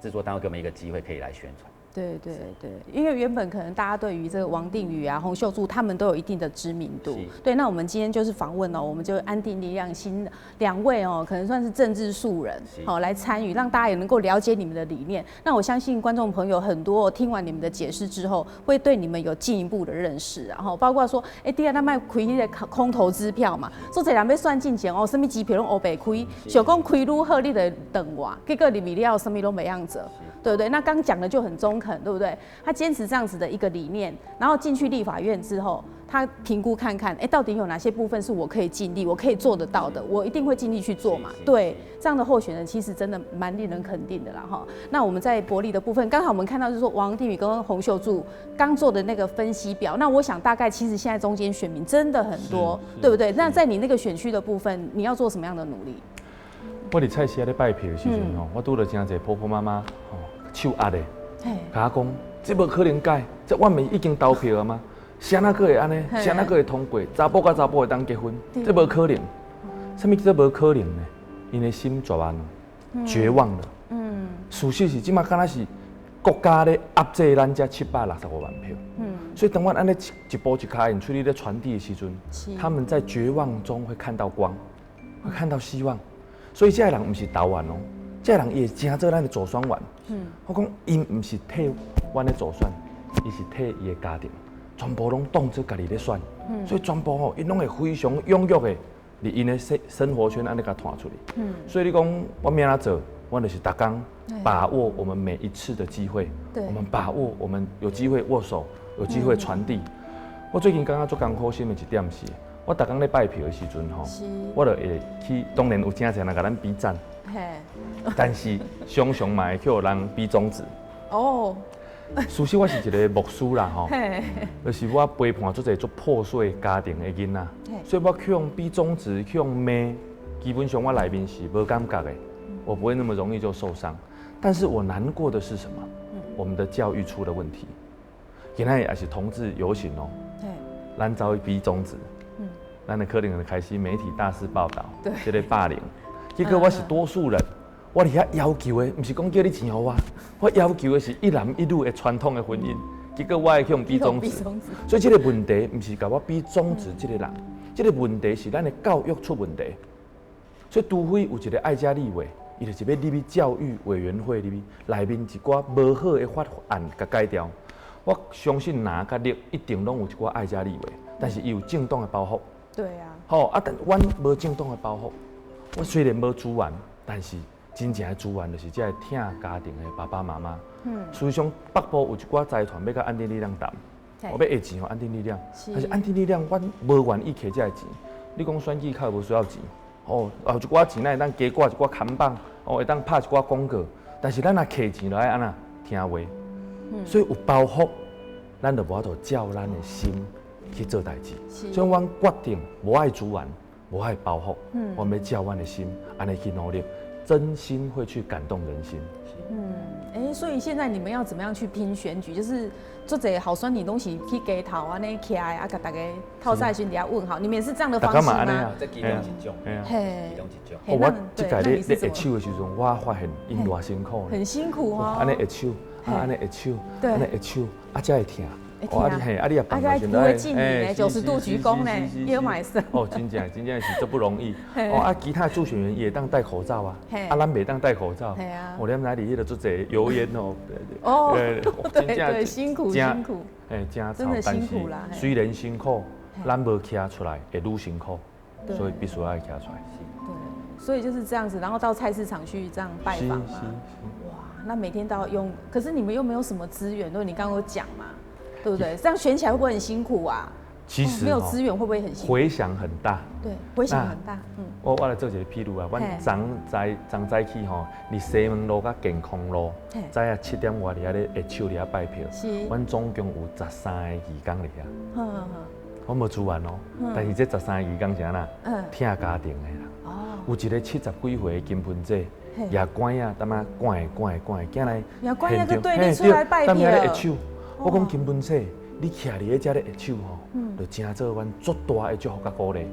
Speaker 3: 製作單位給我們一個機會可以來宣傳。
Speaker 1: 對對對，因為原本可能大家對於這個王定宇啊、洪秀柱他們都有一定的知名度。對，那我們今天就是訪問哦，我們就安定力量新兩位哦，可能算是政治素人，好來參與，讓大家也能夠了解你們的理念。那我相信觀眾朋友很多聽完你們的解釋之後，會對你們有進一步的認識，然後包括說，哎，第二他賣開彼個空頭支票嘛，說這人欲選進前哦，啥物支票攏烏白開，想講開愈好，你就會等我，結果入去了，啥物攏袂曉做。對不對？那剛講的就很中肯，對不對？他堅持這樣子的一個理念，然後進去立法院之後，他評估看看，哎，到底有哪些部分是我可以盡力，我可以做得到的，我一定會盡力去做嘛。對，這樣的候選人其實真的蠻令人肯定的啦，哈。那我們在伯利的部分，剛好我們看到就是說王定宇跟洪秀柱剛做的那個分析表，那我想大概其實現在中間選民真的很多，對不對？那在你那個選區的部分，你要做什麼樣的努力？
Speaker 2: 我佇菜市仔咧拜票的時陣吼，我拄著誠濟婆婆媽媽吼手壓的，共我講，這無可能改，這我毋是已經投票了嗎？啥若閣會按呢？啥若閣會通過？查埔佮查埔會當結婚？這無可能。啥物叫做無可能呢？𪜶的心絕望了，絕望了。事實是，這馬敢若是國家咧壓制咱這765萬票。所以當阮按呢一步一跤印出去咧傳遞的時陣，他們在絕望中會看到光，會看到希望。所以這个人毋是投緣哦，這个人伊會成做咱的助選員。我講𪜶毋是替阮咧助選，伊是替伊的家庭，全部攏當做家己咧選。所以全部吼，𪜶攏會非常踴躍的，佇𪜶的生活圈按呢共拖出去。所以你講阮欲按怎做，阮就是逐工把握我們每一次的機會，我們把握我們有機會握手，有機會傳遞。我最近感覺足艱苦心的一點是，我逐工咧拜票的時陣吼，我就會去，當然有誠濟人共咱比讚，但是常常嘛會予人比中指。事實我是一個牧師啦吼，就是我陪伴足濟足破碎家庭的囡仔，所以我去予比中指，去予罵，基本上我內面是無感覺的，我不會那麼容易就受傷。但是我難過的是什麼？我們的教育出了問題。今仔日也是同志遊行哦，咱走去比中指。咱的可能就開始媒體大肆報道，這個霸凌，結果我是多數人，我佇遐要求的，毋是講叫你錢予我，我要求的是一男一女的傳統的婚姻，結果我會去予比中指，所以這個問題毋是共我比中指這個人，這個問題是咱的教育出問題，所以除非有一個愛家立委，伊就是欲入去教育委員會裡面，內面一寡無好的法案共改掉，我相信藍佮綠一定攏有一寡愛家立委，但是伊有政黨的包袱。
Speaker 1: 對啊，
Speaker 2: 好啊，但阮無政黨的包袱，我雖然無資源，但是真正的資源就是這个疼家庭的爸爸媽媽。事實上北部有一寡財團欲佮安定力量談，我欲下錢予安定力量，但是安定力量，阮無願意摕這个錢。你講選舉較無需要錢，哦，有一寡錢，咱會當加掛一寡看板，哦，會當拍一寡廣告，但是咱若摕錢就愛按怎聽話，所以有包袱，咱就無法度照咱的心去做代誌，所以阮決定無愛資源，無愛包袱，我們欲照阮的心，按呢去努力，真心會去感動人心。
Speaker 1: 嗯，欸，所以現在你們要怎麼樣去拼選舉？就是做這候選人攏是去街頭按呢徛啊，共大家透早時佇遐問好，你們也是這樣的方式嗎？
Speaker 3: 這其中一種，其中一種。
Speaker 2: 我這屆咧咧握手的時陣，我發現𪜶偌辛苦，
Speaker 1: 很辛苦哦。
Speaker 2: 按呢握手，啊按呢握手，按呢握手，啊才會疼。哦，啊你嘿，啊你也
Speaker 1: 放啊，不會敬禮呢，90度鞠躬呢，也有買生。
Speaker 2: 哦，真正真正是足不容易。哦，啊，其他助選員也會當戴口罩啊，啊，咱袂當戴口罩。我連來裡迄個足濟油煙哦。
Speaker 1: 哦，對對，辛苦辛苦。
Speaker 2: 哎，真真的辛苦啦。雖然辛苦，咱無徛出來會愈辛苦，所以必須愛徛出來。
Speaker 1: 對，所以就是這樣子，然後到菜市場去這樣拜訪嘛。哇，那每天都要用，可是你們又沒有什麼資源，對，你剛剛有講嘛。對不對？這樣選起來會不會很辛苦啊？
Speaker 2: 其實
Speaker 1: 沒有資源會不會很辛苦？
Speaker 2: 迴響很大。
Speaker 1: 對，迴響很大。嗯。
Speaker 2: 我來做一個譬如啊，阮昨早昨早起吼，佇西門路佮健康路，早仔7點外佇遐咧握手佇遐拜票。阮總共有13個義工佇遐。我無資源哦，但是這十三個義工是按怎？疼家庭的啦。有一個70幾歲的金盆姐，舉拐仔，踮仔趕趕趕，行來
Speaker 1: 現場，出來拜票。
Speaker 2: 踮遐咧握手。我講金盆姐，你徛佇咧遮咧握手吼，就成做阮足大的祝福佮鼓勵，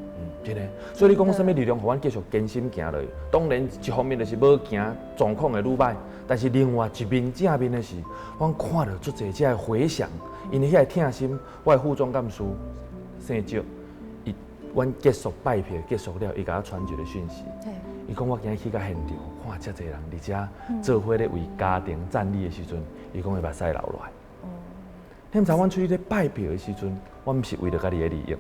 Speaker 2: 真的。所以你講啥物力量，予阮繼續堅心行落去？當然一方面就是無行狀況會愈䆀，但是另外一面正面的是，阮看著足濟遮的迴響，𪜶的遐個疼心，我的副總幹事姓趙，伊阮結束拜票結束了，伊共我傳一個訊息，伊講我今日去到現場，看遮濟人佇遮做伙咧為家庭站立的時陣，伊講伊目屎流落來。你毋知阮出去咧拜票的時陣，阮毋是為著家己的利益，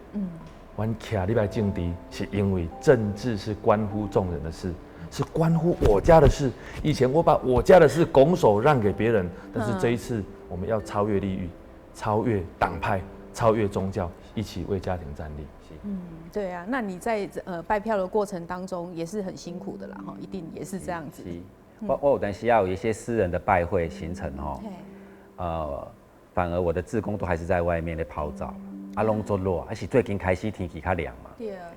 Speaker 2: 阮徛入來政治，是因為政治是關乎眾人的事，是關乎我家的事。以前我把我家的事拱手讓給別人，但是這一次我們要超越利益，超越黨派，超越宗教，一起為家庭站立。
Speaker 1: 嗯，對啊，那你在拜票的過程當中也是很辛苦的啦，哈，一定也是這樣子。
Speaker 3: 我有當時要有一些私人的拜會行程吼，反而我的志工都還是在外面咧泡澡，啊，攏足熱，啊是最近開始天氣較涼嘛，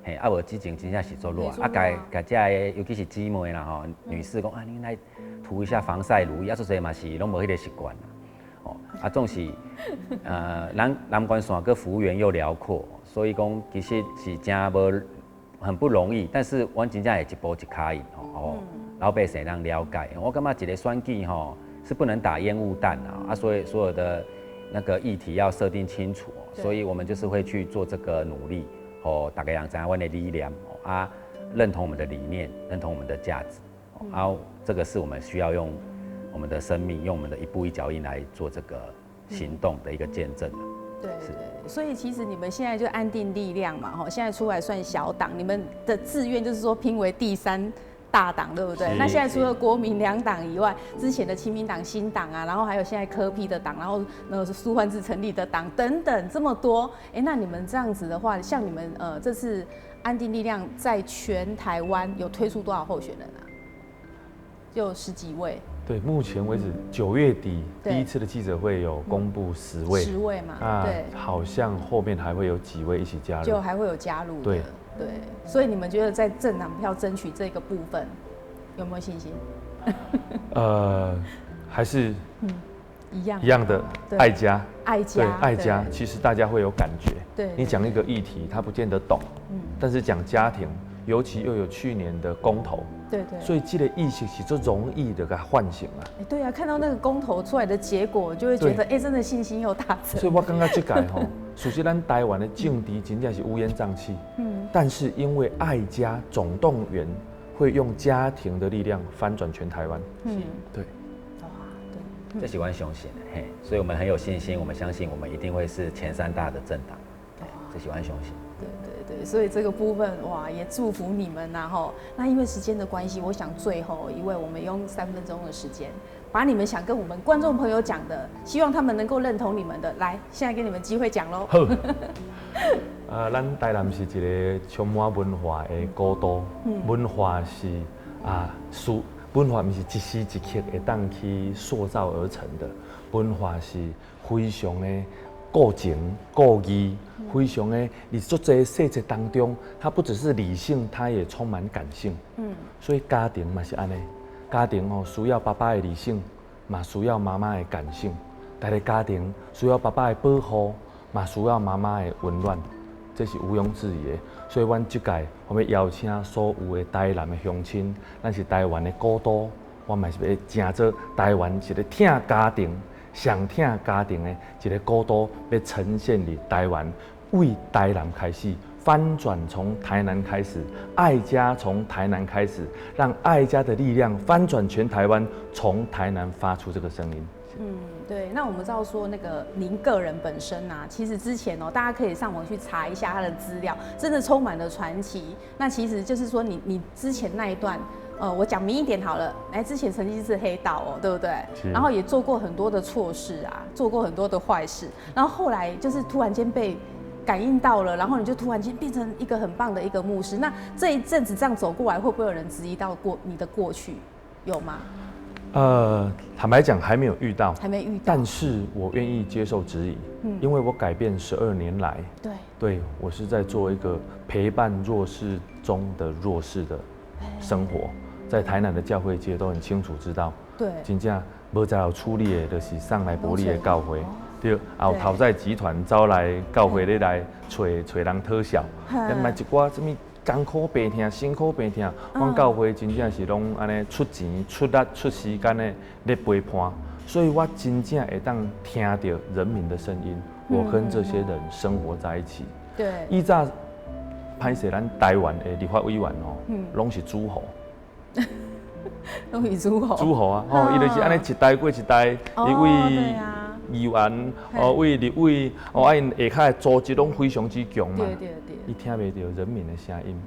Speaker 3: 嘿，啊無之前真正是足熱，啊，共共遮的尤其是姊妹啦吼，女士講啊，你來塗一下防曬乳液，啊，做濟嘛是攏無彼個習慣啦，哦，啊總是南南關線閣幅員又遼闊，所以講其實是誠無很不容易，但是阮真正會一步一跤印吼，哦。老百姓通了解，我感覺一個選舉吼是不能打煙霧彈啊，啊，所以所有的那個議題要設定清楚，所以我們就是會去做這個努力，予逐家人知影阮的理念，啊，認同我們的理念，認同我們的價值，啊，這個是我們需要用我們的生命，用我們的一步一腳印來做這個行動的一個見證。
Speaker 1: 對，對，所以其實你們現在就安定力量嘛，吼，現在出來算小黨，你們的志願就是說拼為第三大黨，對不對？那現在除了國民兩黨以外，之前的親民黨、新黨啊，然後還有現在柯 P 的黨，然後那個蘇煥智成立的黨等等，這麼多，哎，那你們這樣子的話，像你們這次安定力量在全台灣有推出多少候選人啊？就十幾位。
Speaker 2: 對，目前為止9月底第一次的記者會有公布十位，
Speaker 1: 十位嘛，對，
Speaker 2: 好像後面還會有幾位一起加入，
Speaker 1: 就還會有加入，對。對，所以你們覺得在政黨票爭取這個部分有沒有信心？
Speaker 2: 還是
Speaker 1: 一樣
Speaker 2: 一樣的愛家，
Speaker 1: 愛家，
Speaker 2: 對，愛家。其實大家會有感覺，你講一個議題，他不見得懂，但是講家庭，尤其又有去年的公投，所以這個意識是最容易的給喚醒了。
Speaker 1: 哎，對啊，看到那個公投出來的結果，就會覺得哎，真的信心又大增。
Speaker 2: 所以我感覺這屆吼，首先咱台灣的政治真正是烏煙瘴氣，但是因為愛家總動員會用家庭的力量翻轉全台灣，對，
Speaker 1: 哇，對，
Speaker 3: 這是阮相信的，嘿，所以我們很有信心，我們相信我們一定會是前三大的政黨，這是阮相信。
Speaker 1: 對對對，所以這個部分哇，也祝福你們吶吼。那因為時間的關係，我想最後一位，我們用3分鐘的時間，把你們想跟我們觀眾朋友講的，希望他們能夠認同你們的，來，現在給你們機會講嘍。
Speaker 2: 好，咱台南是一個充滿文化的古都，文化是啊，文化毋是一時一刻會當去塑造而成的，文化是非常的過程、過義，非常的，佇足濟細節當中，它不只是理性，它也充滿感性。所以家庭嘛是按呢，家庭哦需要爸爸的理性，嘛需要媽媽的感性。但是家庭需要爸爸的保護，嘛需要媽媽的溫暖，這是毋庸置疑的。所以，阮這屆我欲邀請所有的台南的鄉親，咱是台灣的古都，我嘛是欲成做台灣一個疼家庭、上疼家庭的一個古都，欲呈現佇台灣，為台南開始翻轉，從台南開始，愛家從台南開始，讓愛家的力量翻轉全台灣，從台南發出這個聲音。
Speaker 1: 嗯，對。那我們知道說，那個您個人本身啊，其實之前哦，大家可以上網去查一下他的資料，真的充滿了傳奇。那其實就是說你，你之前那一段，我講明一點好了，來之前曾經是黑道哦，對不對？然後也做過很多的錯事啊，做過很多的壞事，然後後來就是突然間被感應到了，然後你就突然間變成一個很棒的一個牧師。那這一陣子這樣走過來，會不會有人質疑到過你的過去？有嗎？
Speaker 2: 坦白講還沒有遇到，
Speaker 1: 還沒遇到，
Speaker 2: 但是我願意接受質疑，因為我改變12年來，對我是在做一個陪伴弱勢中的弱勢的生活，在台南的教會界都很清楚知道，真正無在有處理的，就是送來伯利的教會，對，啊有討債集團走來教會咧來揣揣人討債，也嘛一寡啥物艱苦病痛、辛苦病痛，阮教會真正是攏按呢出錢、出力、出時間的咧陪伴，所以我真正會當聽著人民的聲音，我跟這些人生活在一起。以早歹勢，咱台灣的立法委員哦，攏是諸侯。
Speaker 1: 攏是諸侯。
Speaker 2: 諸侯啊，吼，伊就是按呢一代過一代，伊位議員，哦，位立委，哦，啊𪜶下跤的組織攏非常之強嘛。伊聽袂著人民的聲音。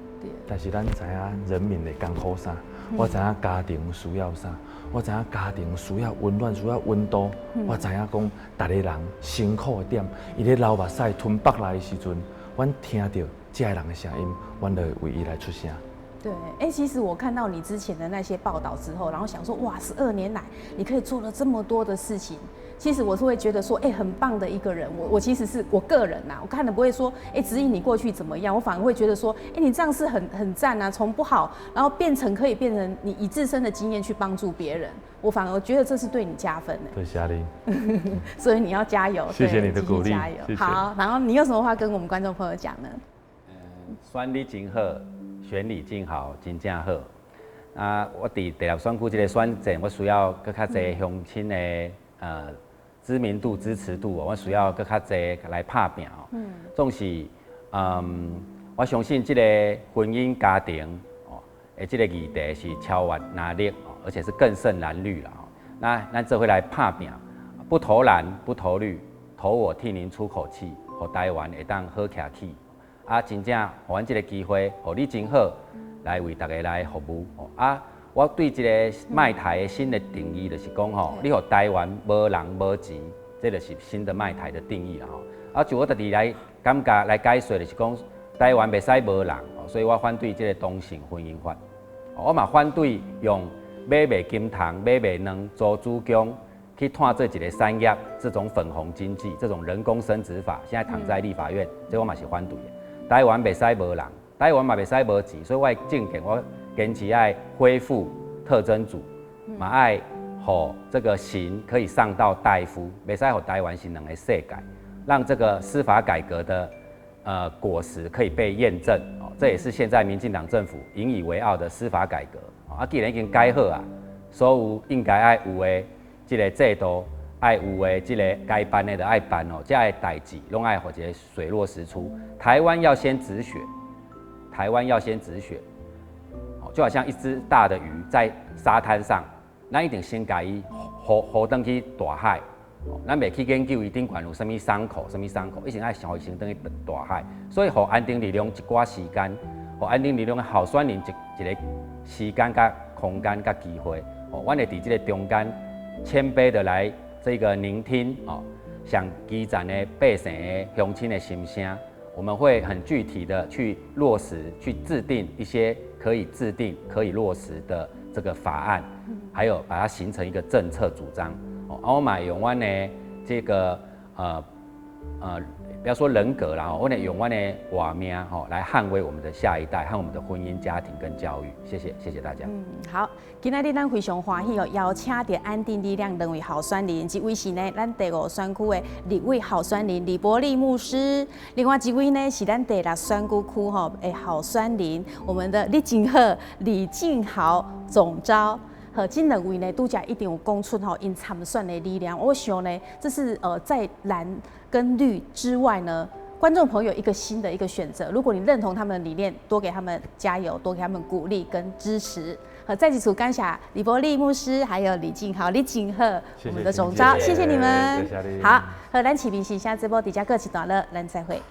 Speaker 2: 但是咱知影人民的艱苦啥，我知影家庭需要啥，我知影家庭需要溫暖，需要溫度。我知影講，逐個人辛苦的點，伊咧流目屎吞腹內的時陣，阮聽著這个人的聲音，阮就會為伊來出聲。
Speaker 1: 對，哎，其實我看到你之前的那些報道之後，然後想說，哇，12年來你可以做了這麼多的事情，其實我是會覺得說，哎，很棒的一個人。我其實是我個人吶，我看的不會說，哎，質疑你過去怎麼樣，我反而會覺得說，哎，你這樣是很讚啊，從不好，然後變成可以變成你以自身的經驗去幫助別人，我反而覺得這是對你加分的。
Speaker 2: 多謝你。
Speaker 1: 所以你要加油。
Speaker 2: 謝謝你的鼓勵。
Speaker 1: 加油。好，然後你有什麼話跟我們觀眾朋友講呢？
Speaker 3: 嗯，選你真好。選李正豪真正好。啊，我佇第六選區這個選戰，我需要閣較濟鄉親的知名度、支持度，我需要閣較濟來拍拚哦。總是，我相信這個婚姻家庭哦，的這個議題是超越藍綠，而且是更勝藍綠啦。那咱做伙來拍拚，不投藍不投綠，投我替您出口氣，予台灣會當好起來。啊，真正予阮這個機會，予李正皓來為大家來服務。啊，我對這個賣台的新的定義就是講吼，你予台灣無人無錢，這就是新的賣台的定義啦吼。啊，就我家己來感覺來解說，就是講台灣袂使無人，所以我反對這個同性婚姻法。我嘛反對用買賣金糖、買賣卵、租子宮去創造一個產業，這種粉紅經濟、這種人工生殖法，現在躺在立法院，這我嘛是反對的。台灣袂使無人，台灣嘛袂使無錢，所以我的政見我堅持愛恢復特偵組，嘛愛予這個刑可以上到大夫，袂使予台灣是兩個世界，讓這個司法改革的果實可以被驗證。哦，這也是現在民進黨政府引以為傲的司法改革。啊，既然已經改好啊，所有應該愛有的這個制度，愛有的這個該辦的就愛辦哦，這个代誌攏愛予一個水落石出。台灣要先止血，台灣要先止血，就好像一隻大的魚在沙灘上，咱一定先共伊浮轉去大海，咱袂去研究伊頂懸有啥物傷口，啥物傷口，一定愛先予伊先轉去大海。所以，予安定力量一寡時間，予安定力量的候選人一個時間、佮空間、佮機會，哦，阮會佇這個中間謙卑的來這個聆聽哦，上基層的百姓的鄉親的心聲，我們會很具體的去落實，去制定一些可以制定、可以落實的這個法案，還有把它形成一個政策主張。哦，我嘛用阮的這個不要說人格啦，我用阮的活命吼來捍衛我們的下一代和我們的婚姻、家庭跟教育。謝謝，謝謝大家。
Speaker 1: 嗯，好，今仔日咱非常歡喜哦，邀請著安定力量兩位候選人，一位是呢，咱第五選區的立委候選人李伯利牧師，另外一位呢是咱第六選舉區吼的候選人，我們的李正皓、李正豪總召。和這兩位呢，拄才一定有講出吼𪜶參選的理念。我想呢，這是在藍跟綠之外呢，觀眾朋友一個新的一個選擇。如果你認同他們的理念，多給他們加油，多給他們鼓勵跟支持。好，再次感謝李伯利牧師，還有李正豪、李正皓，我們的總召，謝謝你們。好，好，咱市民心聲直播佇遮告一段落，咱再會。